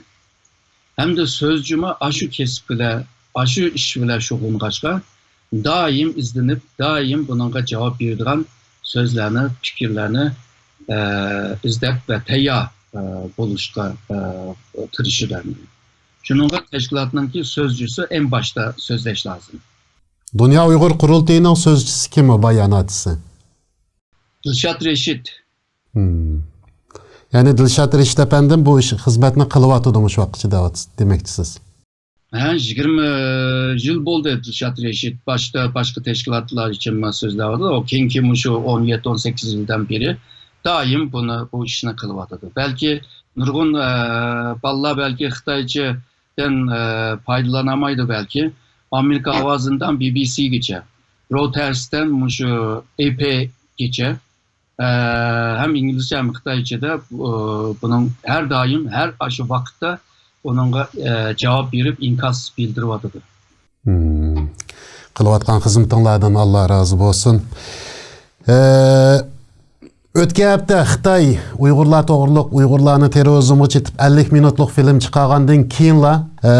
ھەمدە سۆزچىمۇ ئاشۇ كەسىپ بىلەن، ئاشۇ ئىش بىلەن شۇغۇللانغاچقا، دائىم ئىزدىنىپ، دائىم بۇنىڭغا جاۋاب بېرىدىغان سۆزلەرنى، پىكىرلەرنى، ئە، ئىزدەپ ۋە تەييار، ئە، بولۇشقا، ئە، تىرىشىدۇ. شۇنىڭغا تەشكىلاتنىڭكى سۆزچىسى ئەڭ باشتا سۆزلەش لازىم. دۇنيا ئۇيغۇر قۇرۇلتىيىنىڭ سۆزچىسى كىم، ئۇ باياناتچىسى؟ دىلشات رەشىت. مم. يەنى دىلشات رەشىت ئەپەندىم بۇ ئىش، خىزمەتنى قىلىۋاتىدۇ مۇشۇ ۋاقىتقىچە دەۋاتىسىز، دېمەكچىسىز. ھە، يىگىرمە يىل بولدى دىلشات رەشىت. باشتا باشقا تەشكىلاتلار ئۈچۈن سۆزلەۋاتىدۇ. ئۇ كېيىنكى مۇشۇ ئون يەتتە، ئون سەككىز يىلدىن بېرى دائىم بۇنى، بۇ ئىشنى قىلىۋاتىدۇ. بەلكى نۇرغۇن، ئە، بالىلار بەلكى خىتايچىدىن، ئە، پايدىلانالمايدۇ بەلكى. ئامېرىكا ئاۋازىدىن بى بى سىگىچە، رويتېرستىن مۇشۇ ئېي پى ئېيگىچە، ئە، ھەم ئىنگلىزچە، ھەم خىتايچىدا، ئۇ، بۇنىڭ ھەر دائىم، ھەر ئاشۇ ۋاقىتتا ئۇنىڭغا، ئە، جاۋاب بېرىپ، ئىنكاس بىلدۈرۈۋاتىدۇ. مم. قىلىۋاتقان خىزمىتىڭلاردىن ئاللا رازى بولسۇن. ئە، ئۆتكەن ھەپتە خىتاي ئۇيغۇرلار توغرۇلۇق، ئۇيغۇرلارنى تېررورىزمغا چېتىپ، ئەللىك مىنۇتلۇق فىلىم چىقارغاندىن كېيىنلا، ئە،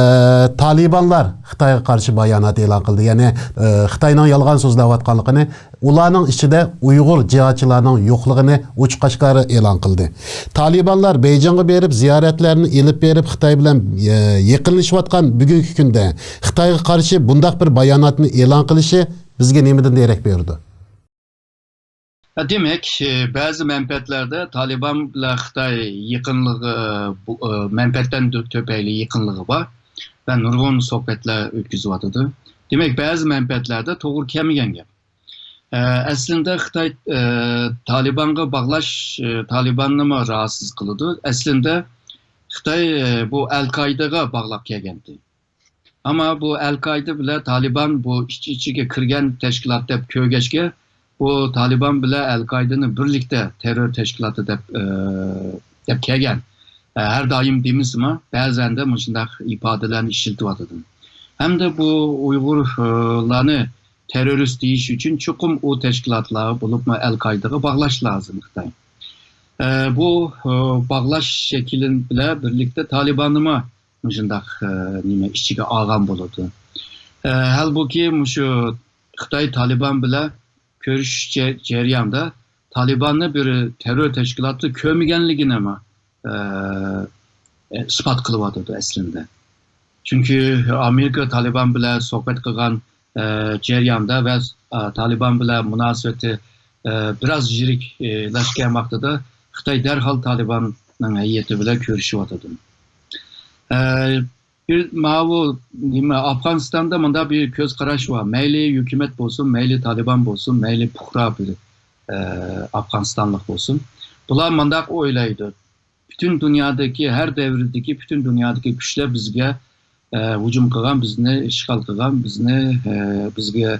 تالىبانلار خىتايغا قارشى بايانات ئېلان قىلدى. يەنى، ئە، خىتاينىڭ يالغان سۆزلەۋاتقانلىقىنى، ئۇلارنىڭ ئىچىدە ئۇيغۇر جىھادچىلارنىڭ يوقلۇقىنى ئوچۇق-ئاشكارا ئېلان قىلدى. تالىبانلار بېيجىڭغا بېرىپ، زىيارەتلەرنى ئېلىپ بېرىپ، خىتاي بىلەن، ئە، يېقىنلىشىۋاتقان بۈگۈنكى كۈندە خىتايغا قارشى بۇنداق بىر باياناتنى ئېلان قىلىشى بىزگە نېمىدىن دېرەك بېرىدۇ؟ دېمەك، بەزى مەنپەئەتلەردە تالىبان بىلەن خىتاي يېقىنلىقى، بۇ، مەنپەئەتلەر تۈپەيلى يېقىنلىقى بار ۋە نۇرغۇن سۆھبەتلەر ئۆتكۈزۈۋاتىدۇ. دېمەك، بەزى مەنپەئەتلەردە توغرا كەلمىگەن گەپ. ئەسلىندە خىتاي تالىبانغا باغلاش تالىباننىمۇ راھەتسىز قىلىدۇ. ئەسلىندە خىتاي بۇ ئەل قائىدىغا باغلاپ كەلگەنتى. ئەمما بۇ ئەل قائىدە بىلەن تالىبان بۇ ئىچ-ئىچىگە كىرگەن تەشكىلات دەپ كۆرگەچكە، بۇ تالىبان بىلەن ئەل قائىدىنى بىرلىكتە تېررور تەشكىلاتى دەپ، ئە، دەپ كەلگەن. ئە، ھەر دائىم دېمىسىمۇ، بەزەندە مۇشۇنداق ئىپادىلەرنى ئىشلىتىۋاتىدۇ. ھەمدە بۇ ئۇيغۇرلارنى تېررورىست دېيىش ئۈچۈن چوقۇم ئۇ تەشكىلاتلارغا، بولۇپمۇ ئەل قائىدىغا باغلاش لازىم خىتاي. ئە، بۇ، ئە، باغلاش شەكلى بىلەن بىرلىكتە تالىباننىمۇ مۇشۇنداق، ئە، نېمە ئىچىگە ئالغان بولىدۇ. ئە، ھالبۇكى، مۇشۇ خىتاي تالىبان بىلەن كۆرۈشۈش جە-، جەريانىدا تالىباننى بىر تېررور تەشكىلاتى كۆرمىگەنلىكىنىمۇ، ئە، ئىسپات قىلىۋاتىدۇ ئەسلىندە. چۈنكى ئامېرىكا تالىبان بىلەن سۆھبەت قىلغان، ئە، جەرياندا ۋە، ئە، تالىبان بىلەن مۇناسىۋىتى، ئە، بىراز يىرىكلەشكەن ۋاقتىدا خىتاي دەرھال تالىباننىڭ ھەيئىتى بىلەن كۆرۈشۈۋاتىدۇ. ئە، بىر ماۋۇ نېمە، ئافغانىستاندا مۇنداق بىر كۆز قاراش بار. مەيلى ھۆكۈمەت بولسۇن، مەيلى تالىبان بولسۇن، مەيلى پۇقرا بىر، ئە، ئافغانىستانلىق بولسۇن. بۇلار مۇنداق ئويلايدۇ. پۈتۈن دۇنيادىكى، ھەر دەۋردىكى پۈتۈن دۇنيادىكى كۈچلەر بىزگە، ئە، ھۇجۇم قىلغان، بىزنى ئىشغال قىلغان، بىزنى، ئە، بىزگە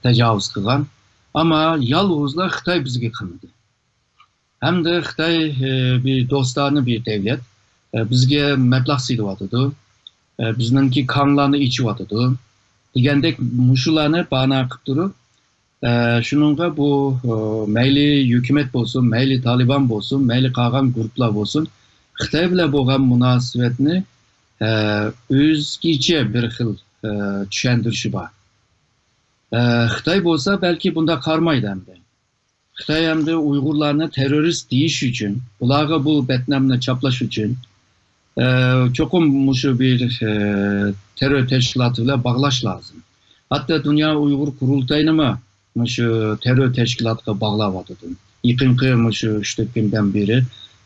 تاجاۋۇز قىلغان. ئەمما يالغۇزلا خىتاي بىزگە قىلمىدى. ھەمدە خىتاي، ئە، بىر دوستانە بىر دەۋلەت، ئە، بىزگە مەبلەغ سېلىۋاتىدۇ، ئە، بىزنىڭكى كانلارنى ئېچىۋاتىدۇ دېگەندەك مۇشۇلارنى بانا قىلىپ تۇرۇپ، ئە، شۇنىڭغا بۇ، ئە، مەيلى ھۆكۈمەت بولسۇن، مەيلى تالىبان بولسۇن، مەيلى قالغان گۇرۇپلار بولسۇن، خىتاي بىلەن بولغان مۇناسىۋەتنى، ئە، ئۆزگىچە بىر خىل، ئە، چۈشەندۈرۈشى بار. ئە، خىتاي بولسا بەلكى بۇنداق قارىمايدۇ ئەمدى. خىتاي ئەمدى ئۇيغۇرلارنى تېررورىست دېيىش ئۈچۈن، ئۇلارغا بۇ بەتنامنى چاپلاش ئۈچۈن، ئە، چوقۇم مۇشۇ بىر، ئە، تېررور تەشكىلاتى بىلەن باغلاش لازىم. ھەتتا دۇنيا ئۇيغۇر قۇرۇلتايىنىمۇ مۇشۇ تېررور تەشكىلاتقا باغلاۋاتىدۇ. يېقىنقى مۇشۇ ئۈچ تۆت كۈندىن بېرى،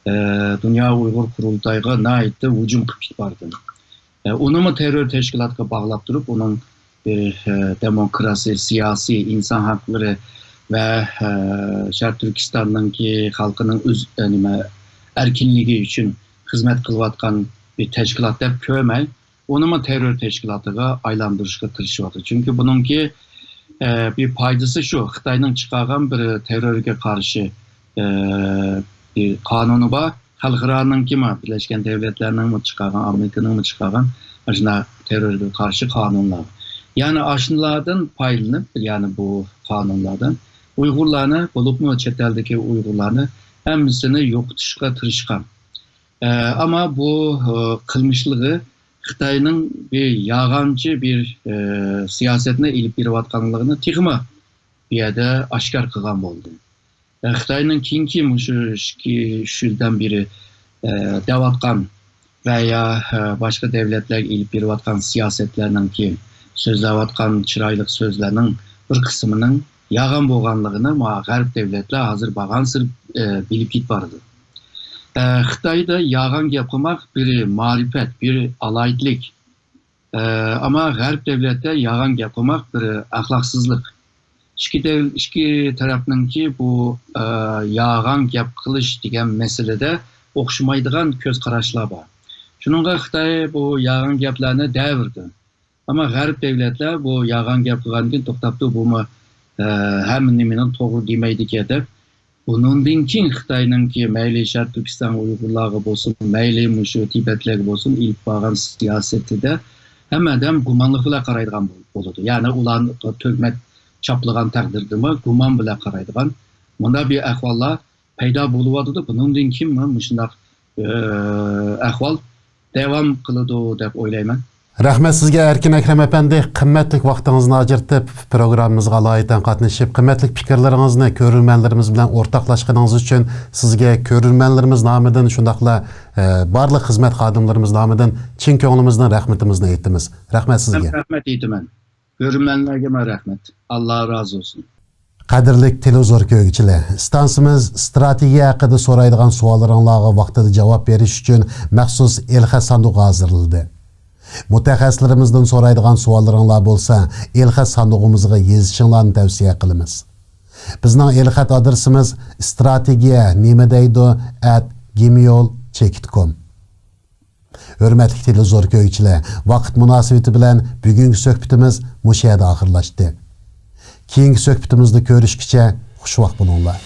ئە، دۇنيا ئۇيغۇر قۇرۇلتايىغا ناھايىتى ھۇجۇم قىلىپ كېتىپ بارىدۇ. ئە، ئۇنىمۇ تېررور تەشكىلاتقا باغلاپ تۇرۇپ، ئۇنىڭ بىر، ئە، دېموكراسىيە، سىياسىي، ئىنسان ھەقلىرى ۋە، ئە، شەرقىي تۈركىستاننىڭكى خەلقىنىڭ ئۆز، ئە، نېمە، ئەركىنلىكى ئۈچۈن خىزمەت قىلىۋاتقان بىر تەشكىلات دەپ كۆرمەي، ئۇنىمۇ تېررور تەشكىلاتىغا ئايلاندۇرۇشقا تىرىشىۋاتىدۇ. چۈنكى بۇنىڭكى، ئە، بىر پايدىسى شۇ، خىتاينىڭ چىقارغان بىر تېررورغا قارشى، ئە، بىر قانۇنى بار. خەلقئارانىڭكىمۇ، بىرلەشكەن دەۋلەتلەرنىڭمۇ چىقارغان، ئامېرىكىنىڭمۇ چىقارغان ئاشۇنداق تېررورغا قارشى قانۇنلار. يەنى ئاشۇندىلاردىن پايدىلىنىپ، يەنى بۇ قانۇنلاردىن ئۇيغۇرلارنى، بولۇپمۇ چەت ئەلدىكى ئۇيغۇرلارنى ھەممىسىنى يوقىتىشقا تىرىشقان. ئە، ئەمما بۇ، ئە، قىلمىشلىقى خىتاينىڭ بىر يالغانچى بىر، ئە، سىياسەتنى ئېلىپ بېرىۋاتقانلىقىنى تېخىمۇ بۇ يەردە ئاشكارا قىلغان بولدى. ئە، خىتاينىڭ كېيىنكى مۇشۇ ئىككى، ئۈچ يىلدىن بېرى، ئە، دەۋاتقان ۋە يا، ئە، باشقا دەۋلەتلەرگە ئېلىپ بېرىۋاتقان سىياسەتلەرنىڭكى، سۆزلەۋاتقان چىرايلىق سۆزلەرنىڭ بىر قىسمىنىڭ يالغان بولغانلىقىنى ما غەرب دەۋلەتلەر ھازىر بارغانسېرى، ئە، بىلىپ كېتىپ بارىدۇ. ئە، خىتايدا يالغان گەپ قىلماق بىر مەرىپەت، بىر ئالاھىدىلىك. ئە، ئەمما غەرب دەۋلەتتە يالغان گەپ قىلماق بىر ئەخلاقسىزلىق. ئىككى دەۋ-، ئىككى تەرەپنىڭكى بۇ، ئە، يالغان گەپ قىلىش دېگەن مەسىلىدە ئوخشىمايدىغان كۆز قاراشلار بار. شۇنىڭغا خىتاي بۇ يالغان گەپلەرنى دەۋېرىدۇ. ئەمما غەرب دەۋلەتلەر بۇ يالغان گەپ قىلغاندىن كېيىن توختاپتۇ، بۇمۇ، ئە، ھەممە نېمىنى توغرا دېمەيدىكەن دەپ. بۇنىڭدىن كېيىن خىتاينىڭكى مەيلى شەرقىي تۈركىستان ئۇيغۇرلارغا بولسۇن، مەيلى مۇشۇ تىبەتلەرگە بولسۇن، ئېلىپ بارغان سىياسىتىدە ھەممە ئادەم گۇمانلىق بىلەن قارايدىغان بول-، بولىدۇ. يەنى ئۇلارغا تۆھمەت چاپلىغان تەقدىردىمۇ گۇمان بىلەن قارايدىغان. مۇنداق بىر ئەھۋاللار پەيدا بولۇۋاتىدۇ. بۇنىڭدىن كېيىن مانا مۇشۇنداق، ئە، ئەھۋال داۋام قىلىدۇ دەپ ئويلايمەن. رەھمەت سىزگە، ئەركىن ئەكرەم ئەپەندى، قىممەتلىك ۋاقتىڭىزنى ئاجرىتىپ، پروگراممىمىزغا ئالايىتەن قاتنىشىپ، قىممەتلىك پىكىرلىرىڭىزنى كۆرۈرمەنلىرىمىز بىلەن ئورتاقلاشقىنىڭىز ئۈچۈن سىزگە كۆرۈرمەنلىرىمىز نامىدىن، شۇنداقلا، ئە، بارلىق خىزمەت خادىملىرىمىز نامىدىن چىن كۆڭلىمىزدىن رەھمىتىمىزنى ئېيتىمىز. رەھمەت سىزگە. رەھمەت ئېيتىمەن. كۆرۈرمەنلەرگىمۇ رەھمەت. ئاللا رازى بولسۇن. قەدىرلىك تېلېۋىزور كۆرگۈچىلەر، ئىستانسىمىز ئىستراتېگىيە ھەققىدە سورايدىغان سوئاللىرىڭلارغا ۋاقتىدا جاۋاب بېرىش ئۈچۈن مەخسۇس ئېلخەت ساندۇقى ھازىرلىدى. مۇتەخەسسىسلىرىمىزدىن سورايدىغان سوئاللىرىڭلار بولسا، ئېلخەت ساندۇقىمىزغا يېزىشىڭلارنى تەۋسىيە قىلىمىز. بىزنىڭ ئېلخەت ئادرېسىمىز ئىستراتېگىيە نېمە دەيدۇ ئەت گىمېيل چېكىت كوم. ھۆرمەتلىك تېلېۋىزور كۆرگۈچىلەر، ۋاقىت مۇناسىۋىتى بىلەن بۈگۈنكى سۆھبىتىمىز مۇشۇ يەردە ئاخىرلاشتى. كېيىنكى سۆھبىتىمىزدە كۆرۈشكىچە خۇش ۋاقىت بولۇڭلار.